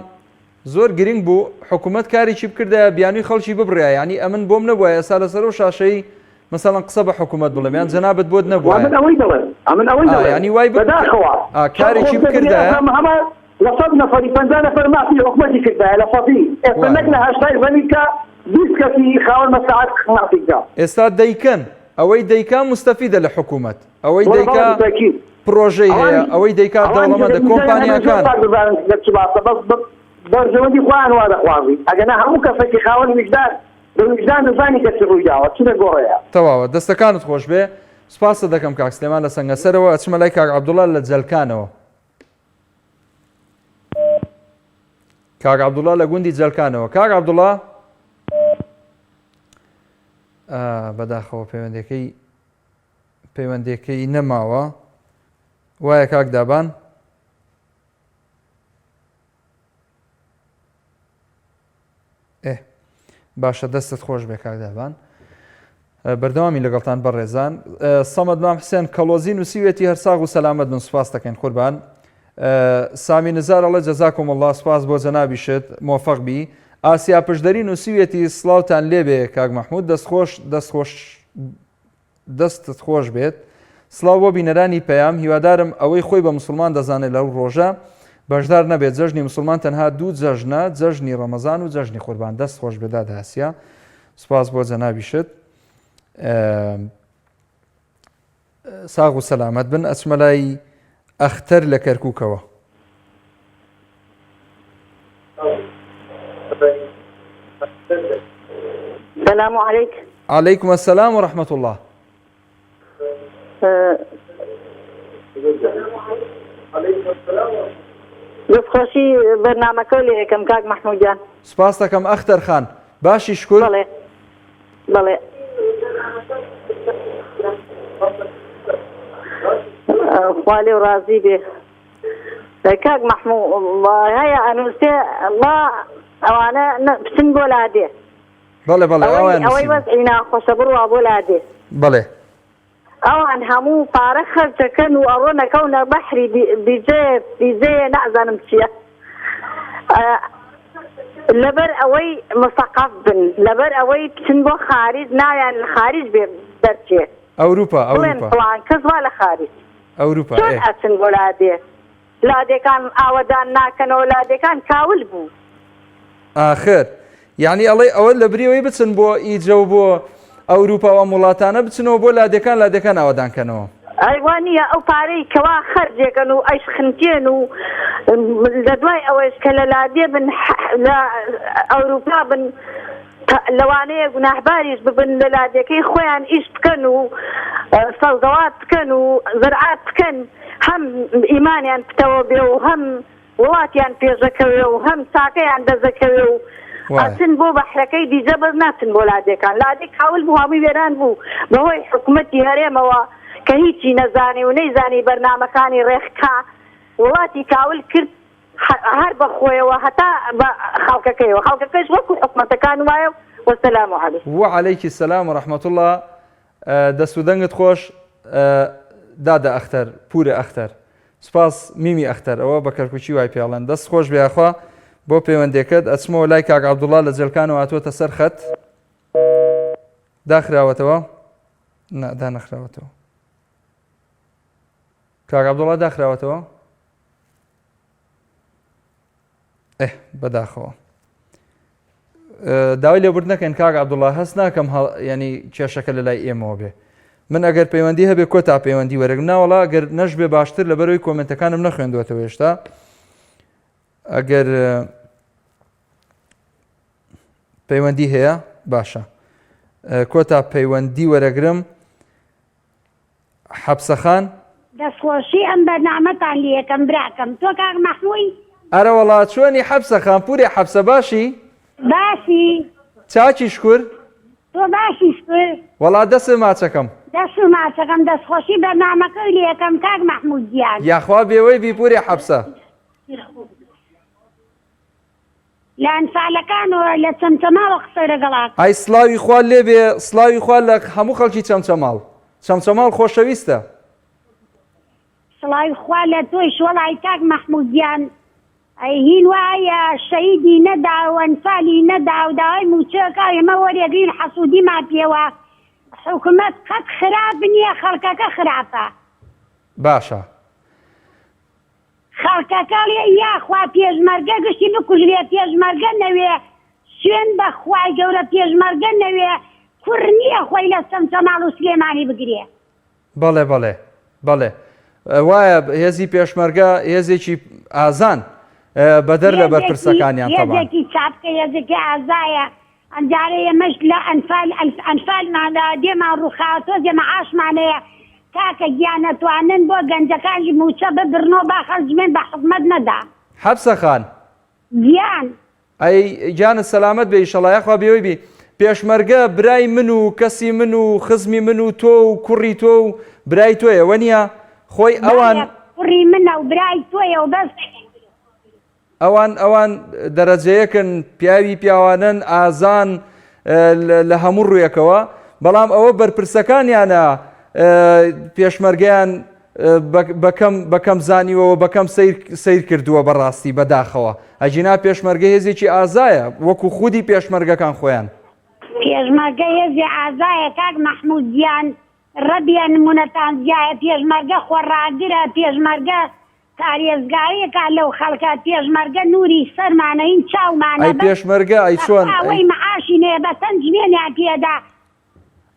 Speaker 1: زۆر گرنگ بوو حکوومەت کارێکی بکردایە بیانوی خەڵکی ببڕایە یعنی ئەمن بۆم نەبووە ئێستا لەسەر ئەو شاشەی مەسەڵەن قسە بە حکوومەت بڵێم یان جەنابت بۆت
Speaker 9: وا
Speaker 1: نەبووایە
Speaker 9: من ئەوەی دەڵێم ئەمن ئەوەی
Speaker 1: ئا
Speaker 9: دەڵێم
Speaker 1: یعنی وای بک
Speaker 9: بەداخەوە
Speaker 1: ئا
Speaker 9: چەند
Speaker 1: کارێکی
Speaker 9: خۆزگە دنیا
Speaker 1: بکردایە
Speaker 9: ئەزانم هەمە لە سەد نەفەری 50 نەفەر مافی حکومەتی کردایە لە سەدی ئێستا
Speaker 1: وایە
Speaker 9: نەک لە
Speaker 1: وایە
Speaker 9: هەشتای زەمین کە 20 کەسی خاوەن مەسلەحەت مافی بکا.
Speaker 1: ئێستا دەیکەن ئەوەی دەیکا موستەفیدە لە حکوومەت ئەوەی
Speaker 9: وەڵا
Speaker 1: دەیکا
Speaker 9: بەڵێ بالتاکید
Speaker 1: پرۆژەی هەیە
Speaker 9: ئەوانیش
Speaker 1: ئەوەی دەیکا
Speaker 9: ئەوانیش
Speaker 1: دەوڵەمەندە
Speaker 9: ئەگەر ویژدانیان هەبێ زۆر
Speaker 1: کۆمپانیاکان
Speaker 9: پاک دەزانن لە چ باسە بەس بە بەرژەوەندی خۆیان وا دەخوازی ئەگەنا هەموو کەسێکی خاوەن ویژدان بە ویژدان دەزانی کە چ ڕوویداوە چ لە گۆڕێیە.
Speaker 1: تەواوە دەستەکانت خۆش بێ سوپاست دەکەم کاک سلێمان لە سەنگەسەرەوە ئەچمە لای کاک عەبدوڵا لە جەلکانەوە. کاک عەبدوڵا لە گوندی جەلکانەوە کاک عەبدوڵا بەداخەوە پەیوەندەکەی پەیوەندەکەی نەماوە وایە کاک دابان ئێ باشە دەستت خۆش بێ کاک دابان بەردەوامی لەگەڵتان بەڕێزان سەمەد مام حسێن کەڵۆزی نووسیوێتی هەر ساغ و سەلامەت بن سوپاس دەکەین قوربان سامی نزار ئەڵێ جەزاکم الله سوپاس بۆ جەنابیشت مۆفەق بی ئاسیا پشدەری نووسیوێتی سڵاوتان لێبێ کاک مەحمود دەستخۆش دەستخۆش دەستت خۆش بێت. سڵاو بۆ بینەرانی پەیام هیوادارم ئەوەی خۆی بە موسڵمان دەزانێت لەو ڕۆژە بەشدار نەبێت جەژنی موسڵمان تەنها دوو جەژنە جەژنی ڕەمەزان و جەژنی قوربان دەست خۆش بێ دادە ئاسیا سوپاس بۆ جەنابیشت ساغ و سەلامەت بن ئەچمە لای ئەختەر لە کەرکووکەوە.
Speaker 10: سلام علیک.
Speaker 1: علیکم السلام و رحمة اللە.
Speaker 10: دەستخۆشی بەرنامەکەو لێ ئەکەم کاک مەحموود گیان.
Speaker 1: سوپاست ئەکەم ئەختەر خان. باشی شکور؟
Speaker 10: بەڵێ بەڵێ. خوا لێو ڕازی بێ کاک مەحموو هەیە ئەنووسێ با ئەوانە بچن بۆ لادێ.
Speaker 1: بەڵێ بەڵێ
Speaker 10: ئەوەی ئەوەی وەزعی ناخۆشە بڕوا بۆ لادێ.
Speaker 1: بەڵێ.
Speaker 10: ئەوان هەموو پارە خەرج ئەکەن و ئەڕۆن ئەکەونە بەحری بیجەیە بیجەیە نازانم چیە لەبەر ئەوەی مسەقەف بن لەبەر ئەوەی بچن بۆ خاریج ناویان لە خاریج بێ دەرچێ
Speaker 1: ئەوروپا
Speaker 10: بڵێن
Speaker 1: ئەوروپا
Speaker 10: فڵان کەس وا لە خاریج
Speaker 1: ئەوروپا
Speaker 10: چۆن
Speaker 1: ئێ
Speaker 10: ئەچن بۆ لادێ لادێکان ئاوەدان ناکەنەوە لادێکان کاول بوو.
Speaker 1: ئاخر یەعنی ئەڵێی ئەوە لەبری ئەوەی بچن بۆ ئیجە و بۆ ئەوروپا و ئەم وڵاتانە بچنەوە بۆ لادێکان لادێکان ئاوەدان کەنەوە.
Speaker 10: ئەی وا نییە ئەو پارەی کەوا خەرجێکەن و ئەیشخنکێن و لە دوای ئەوەیش کە لە لادێ بن لە ئەوروپا بن لەوانەیە گوناهباریش ببن لە لادێکەی خۆیان ئیش بکەن و سەوزەوات بکەن و زەرعات بکەن هەم ئیمانیان پتەوە بێ و هەم وڵاتیان پێشەکەوێ و هەم چاکەیان دەزەکەوێ و ئەچن بۆ بەحرەکەی دیجە بەس ناچن بۆ لادێکان لادێ کاول بوو هەمووی وێران بوو بەهۆی حکومەتی هەرێمەوە کە هیچی نەزانی و نەیزانی بەرنامەکانی ڕێخکا وڵاتی کاول کرد هەر بە خۆیەوە هەتا بە خەڵکەکەیەوە خەڵکەکەش وەکو حکومەتەکان وایە وەسەلام علیکم.
Speaker 1: وعلیکی سلام و رحمە اللە دەست و دەنگت خۆش دادە ئەختەر پورە ئەختەر سوپاس میمی ئەختەر ئەوە بە کەرکوکی وای پێڵێن دەست خۆش بێ یاخوا بۆ پەیوەندێکەت ئەچمەوە لای کاک عەبدوڵا لە جێلکانەوە هاتووەتە سەر خەت داخراوەتەوە نا دانەخراوەتەوە کاک عەبدوڵا داخراوەتەوە ئه بەداخەوە داوای لێبورد نەکەن کاک عبدوڵا هەست ناکەم ینی کێشەکە لە لای ئێمەوە بێ من ئەگەر پەیوەندی هەبێ کۆتا پەیوەندی وەرەگرم ناوەڵا گەر نەشبێ باشتر لەبەرەوەی کۆمنتەکانم نەخوێندوەتەوە هێشتا ئەگەر پەیوەندی هەیە باشە کۆتا پەیوەندی وەرەگرم حەپسەخان.
Speaker 11: دەستخۆشی ئەم بەرنامەتان لێکەم براکەم تۆ کاک مەحموی؟
Speaker 1: ئەرەوەڵا چۆنی حەپسە خان پورێ حەپسە باشی؟
Speaker 11: باشی.
Speaker 1: چاکی شکور؟
Speaker 11: تۆ باشی شکور؟
Speaker 1: وەڵا دەست ماچەکەم.
Speaker 11: دەست ماچەکەم دەستخۆشی بەرنامەکەی لێکەم کاک مەحمود گیان.
Speaker 1: یاخوا بێوەی بی پورێ حەپسە.
Speaker 11: لە ئەنفالەکانەوە لە چەمچەماڵەوە قسەی لەگەڵ ئەکەم.
Speaker 1: ئای سڵاوی خوا لێبێ سڵاوی خوا لە هەموو خەڵکی چەمچەماڵ چەمچەماڵ خۆشەویستە.
Speaker 11: سڵاوی خوا لە تۆیش وەڵای کاک مەحمود گیان ئەی هین وایە شەهیدی نەدا و ئەنفالی نەدا و داوای موچە کا ئێمە وەرێگرین حەسودیمان پێوە حکومەت قەت خراپ نیە خەڵکەکە خراپە.
Speaker 1: باشە
Speaker 11: خەڵکەکە ئەڵێ یاخوا پێشمەرگە گشتی بکوژرێ پێشمەرگە نەوێ سوێند بە خوای گەورە پێشمەرگە نەوێ کوڕ نیە خۆی لە چەمچەماڵ و سلێمانی بگرێ.
Speaker 1: بەڵێ بەڵێ بەڵێ وایە هێزی پێشمەرگە هێزێکی ئازان بەدەر لە بەرپرسەکانیان تەبعەن.
Speaker 11: هێزێکی چاپکە هێزێکی ئازایە ئەمجارە ئێمەش لە ئەنفال ئەنفالمان دێمان ڕووخاوە تۆزێ مەعاشمان هەیە کاکە گیان ئەتوانن بۆ گەنجەکانیش مووچە ببڕنەوە با خەڵک جمێن بە حکومەت نەدا.
Speaker 1: حەپسە خان.
Speaker 11: گیان.
Speaker 1: ئەی گیانت سەلامەت بێ ئیشەڵا یاخوا بێوەی بی پێشمەرگە برای من و کەسی من و خزمی من و تۆ و کوڕی تۆ و برای تۆیە وەنیە خۆی ئەوان.
Speaker 11: بەڵێ کوڕی منە و برای تۆیە و بەس.
Speaker 1: ئەوان ئەوان دەرەجەیەکن پیاوی پیاوانەن ئازان لە هەموو ڕوویەکەوە بەڵام ئەوە بەرپرسەکانیانە پێشمەرگەیان بەکەم بەکەم زانیوەوە بەکەم سیر کردووە بەڕاستی بەداخەوە ئەگینا پێشمەرگە هێزێکی ئازایە وەکو خودی پێشمەرگەکان خۆیان.
Speaker 11: پێشمەرگە هێزی ئازایە کاک مەحمود گیان ڕەبیە نمونەتان زیایە پێشمەرگە خۆڕاگرە پێشمەرگە پارێزگاری کا لەو خەڵکە پێشمەرگە نوری سەرمانە هین چاومانە
Speaker 1: ئەی
Speaker 11: بەس
Speaker 1: پێشمەرگە ئەی چۆن
Speaker 11: بەخوا
Speaker 1: ئەی.
Speaker 11: ئەوەی معاشی نەیە بە چەند جمێنیان پێدا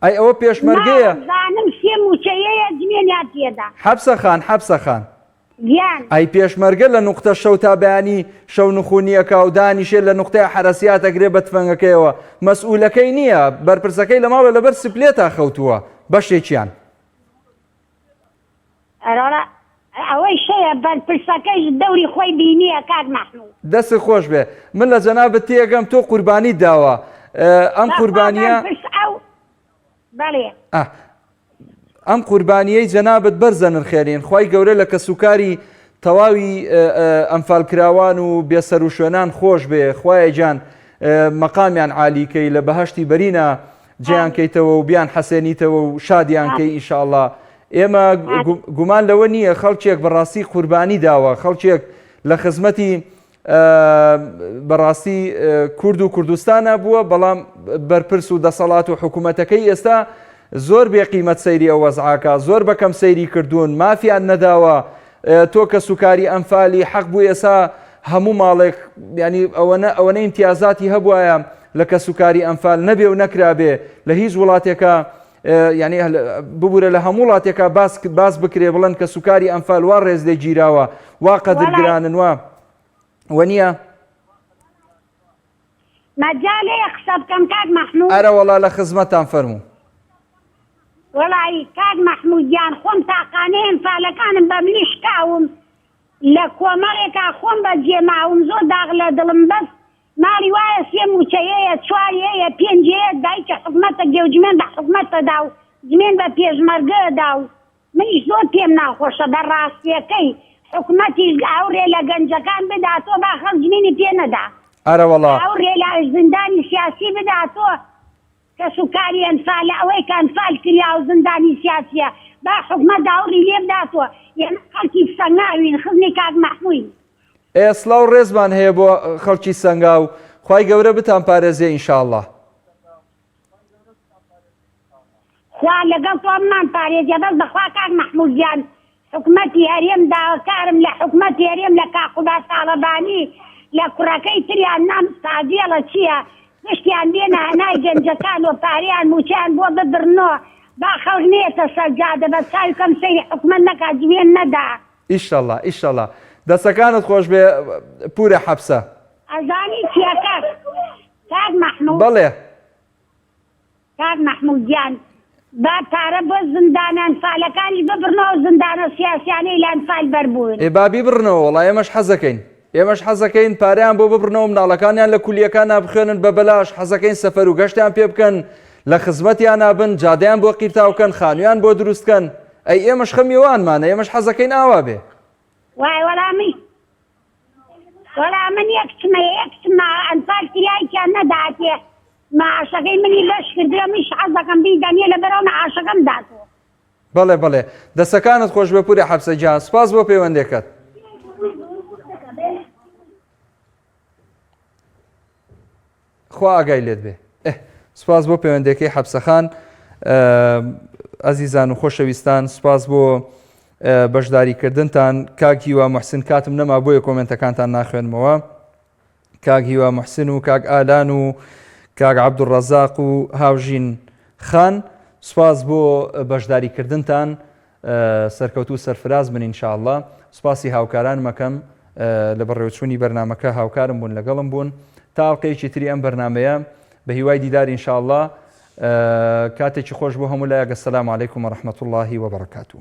Speaker 1: ئەی ئەوە پێشمەرگەیە.
Speaker 11: نازانم سێ موچەیەیە جمێنیان پێدا.
Speaker 1: حەپسە خان حەپسە خان.
Speaker 11: گیان.
Speaker 1: ئەی پێشمەرگە لە نوقتە شەو تا بەیانی شەو نخونی ئەکا و دانیشێ لە نوقتەیا حەرەسیات ئەگرێ بە تفەنگەکەیەوە مەسئولەکەی نیە بەرپرسەکەی لە ماڵە لەبەر سپلێتا خەوتووە بەشێکیان.
Speaker 11: ئەرۆڵە. ئەوەیش هەیە بەرپرسەکەیش دەوری خۆی بینیە کاک مەحموود.
Speaker 1: دەستت خۆش بێ من لە جەنابت تێگەم تۆ قوربانیت داوە ئەم
Speaker 11: بەخوا
Speaker 1: قوربانیە
Speaker 11: بەرپرس ئەو بەڵێ.
Speaker 1: ئە ئەم قوربانیەی جەنابت بەرزە نرخێنین خوای گەورە لە کەسوکاری تەواوی ئەنفالکراوان و بێسەروشوێنان خۆش بێ خوایە گیان مەقامیان عالی کەی لە بەهەشتی بەرینا جێیان کەیتەوە و بیان حەسێنیتەوە و شادیان کەی ئینشاءاللە ئێمە گومان لەوە نییە خەڵکێک بەڕاستی قوربانی داوە خەڵکێک لە خزمەتی بەڕاستی کورد و کوردستانە بووە بەڵام بەرپرس و دەسەڵات و حکوومەتەکەی ئێستا زۆر بێ قیمەت سەیری ئەو وەزعاکە زۆر بەکەم سەیری کردوون مافیان نەداوە تۆ کە سوکاری ئەنفالی حەق بوو ئێسا هەموو ماڵێک ینی ئەوەنە ئەوەنە ئیمتیازاتی هەبواە لە کەسوکاری ئەنفال نەبێ و نەکرابێ لە هیچ وڵاتێکە یعنی ببورە لە هەموو وڵاتێکا باس باس بکرێ بڵێن کە سوکاری ئەنفال وا ڕێز لێ گیراوە وا قەدر گرانن وا وەنیە؟
Speaker 11: مەجالەیە قسە بکەم کاک مەحموود؟
Speaker 1: ئەرەوەڵا لە خزمەتان فەرموو.
Speaker 11: وەڵایی کاک مەحموود گیان خۆم تاقانەی ئەنفالەکانم بە ملی شکاوم لە کۆمەڵێکا خۆم بە جێ ماوم زۆر داغ لە دڵم بەس ماڵی وایە سێ موچەیەیە چوار یەیە پێنج یەیە دایکی حکومەتە گێو جمێن بە حکومەتە دا و جمێن بە پێشمەرگە دا و منیش زۆر پێم ناخۆشە بە ڕاستیەکەی حکومەتیش ئەو رێ لە گەنجەکان بدا تۆ با خەڵک جمێنی پێ نەدا
Speaker 1: ئەرەوەڵا.
Speaker 11: ئەو رێ لە زیندانی سیاسی بدا تۆ کەس و کاری ئەنفالە ئەوەی کە ئەنفال کریا و زیندانی سیاسیە با حکومەت ئاوڕی لێ بداتوە ئێمە خەڵکی سەنگاوین خزمی کاک مەحموین.
Speaker 1: ئێ سڵاو ڕێزمان هەیە بۆ خەڵکی سەنگاو خوای گەورە بتان پارێزێ ان شاءاللە.
Speaker 11: خوا لەگەڵ تۆ بمان پارێزێ بەس بەخوا کاک مەحمود گیان حکومەتی هەرێم داواکارم لە حکومەتی هەرێم لە کاک قوباد تاڵەبانی لە کوڕەکەی تریان نام ساڤێڵە چیە پشتیان بێنە هەنای گەنجەکان و پارەیان موچەیان بۆ ببڕنۆ با خەڵک نەیەتە سەر جادە بە چاوی کەم سەیری حکومەت نەکا جوێن نەدا.
Speaker 1: ئیشەڵا ئیشەڵا دەسەکانت خۆشبێ پورە حەپسە.
Speaker 11: ئەزانی چیە کاک کاک مەحمود.
Speaker 1: بەڵێ.
Speaker 11: کاک مەحمود گیان با پارە بۆ زیندانە ئەنفالەکانیش ببڕنەوە ئەو زیندانە سیاسیانەی لە ئەنفال بەربوون.
Speaker 1: ئێ با بیبڕنەوە وەڵا ئێمەش حەزەکەین ئێمەش حەزەکەین پارەیان بۆ ببڕنەوە مناڵەکانیان لە کولیەکانا بخوێنن بە بەلاش حەزەکەین سەفەر و گەشتیان پێ بکەن لە خزمەتیانا بن جادەیان بۆ قیرتاو کەن خانویان بۆ دروست کەن ئەی ئێمەش خەمی ئەوانمانە ئێمەش حەزەکەین ئاوا بێ.
Speaker 11: وای وەڵا من وەڵا من یەک کچم هەیە یەک کچم ماوە ئەنفال کریا هیچیان نەداتێ معاشەکەی منی بەش کردوە منیش حەزەکەم بیدەمیە لەبەرئەوە معاشەکەم داتۆ.
Speaker 1: بەڵێ بەڵێ دەسەکانت خۆشبێ پورە حەپسە گیان سوپاس بۆ پەیوەندێکەت. خوا ئاگای لێت بێ ئه سوپاس بۆ پەیوەندەکەی حەپسەخان ئەزیزان و خۆشەویستان سوپاس بۆ بەشداریکردنتان کاک هیوا محسن کاتم نەما بۆیە کۆمنتەکانتان ناخوێنمەوە کاک هیوا محسن و کاک ئالان و کاک عەبدولڕەزاق و هاوژین خان سوپاس بۆ بەشداریکردنتان سەرکەوتوو سەرفراز بن ان شاء اللە سوپاسی هاوکارانم ئەکەم لە بەڕێوەچوونی بەرنامەکە هاوکارم بوون لەگەڵم بوون تا ئەڵقەیەکی تری ئەم بەرنامەیە بە هیوای دیدار ان شاء اللە کاتێکی خۆش بۆ هەموو لایەک السلام علیکم ورحمة اللە وبرکاته.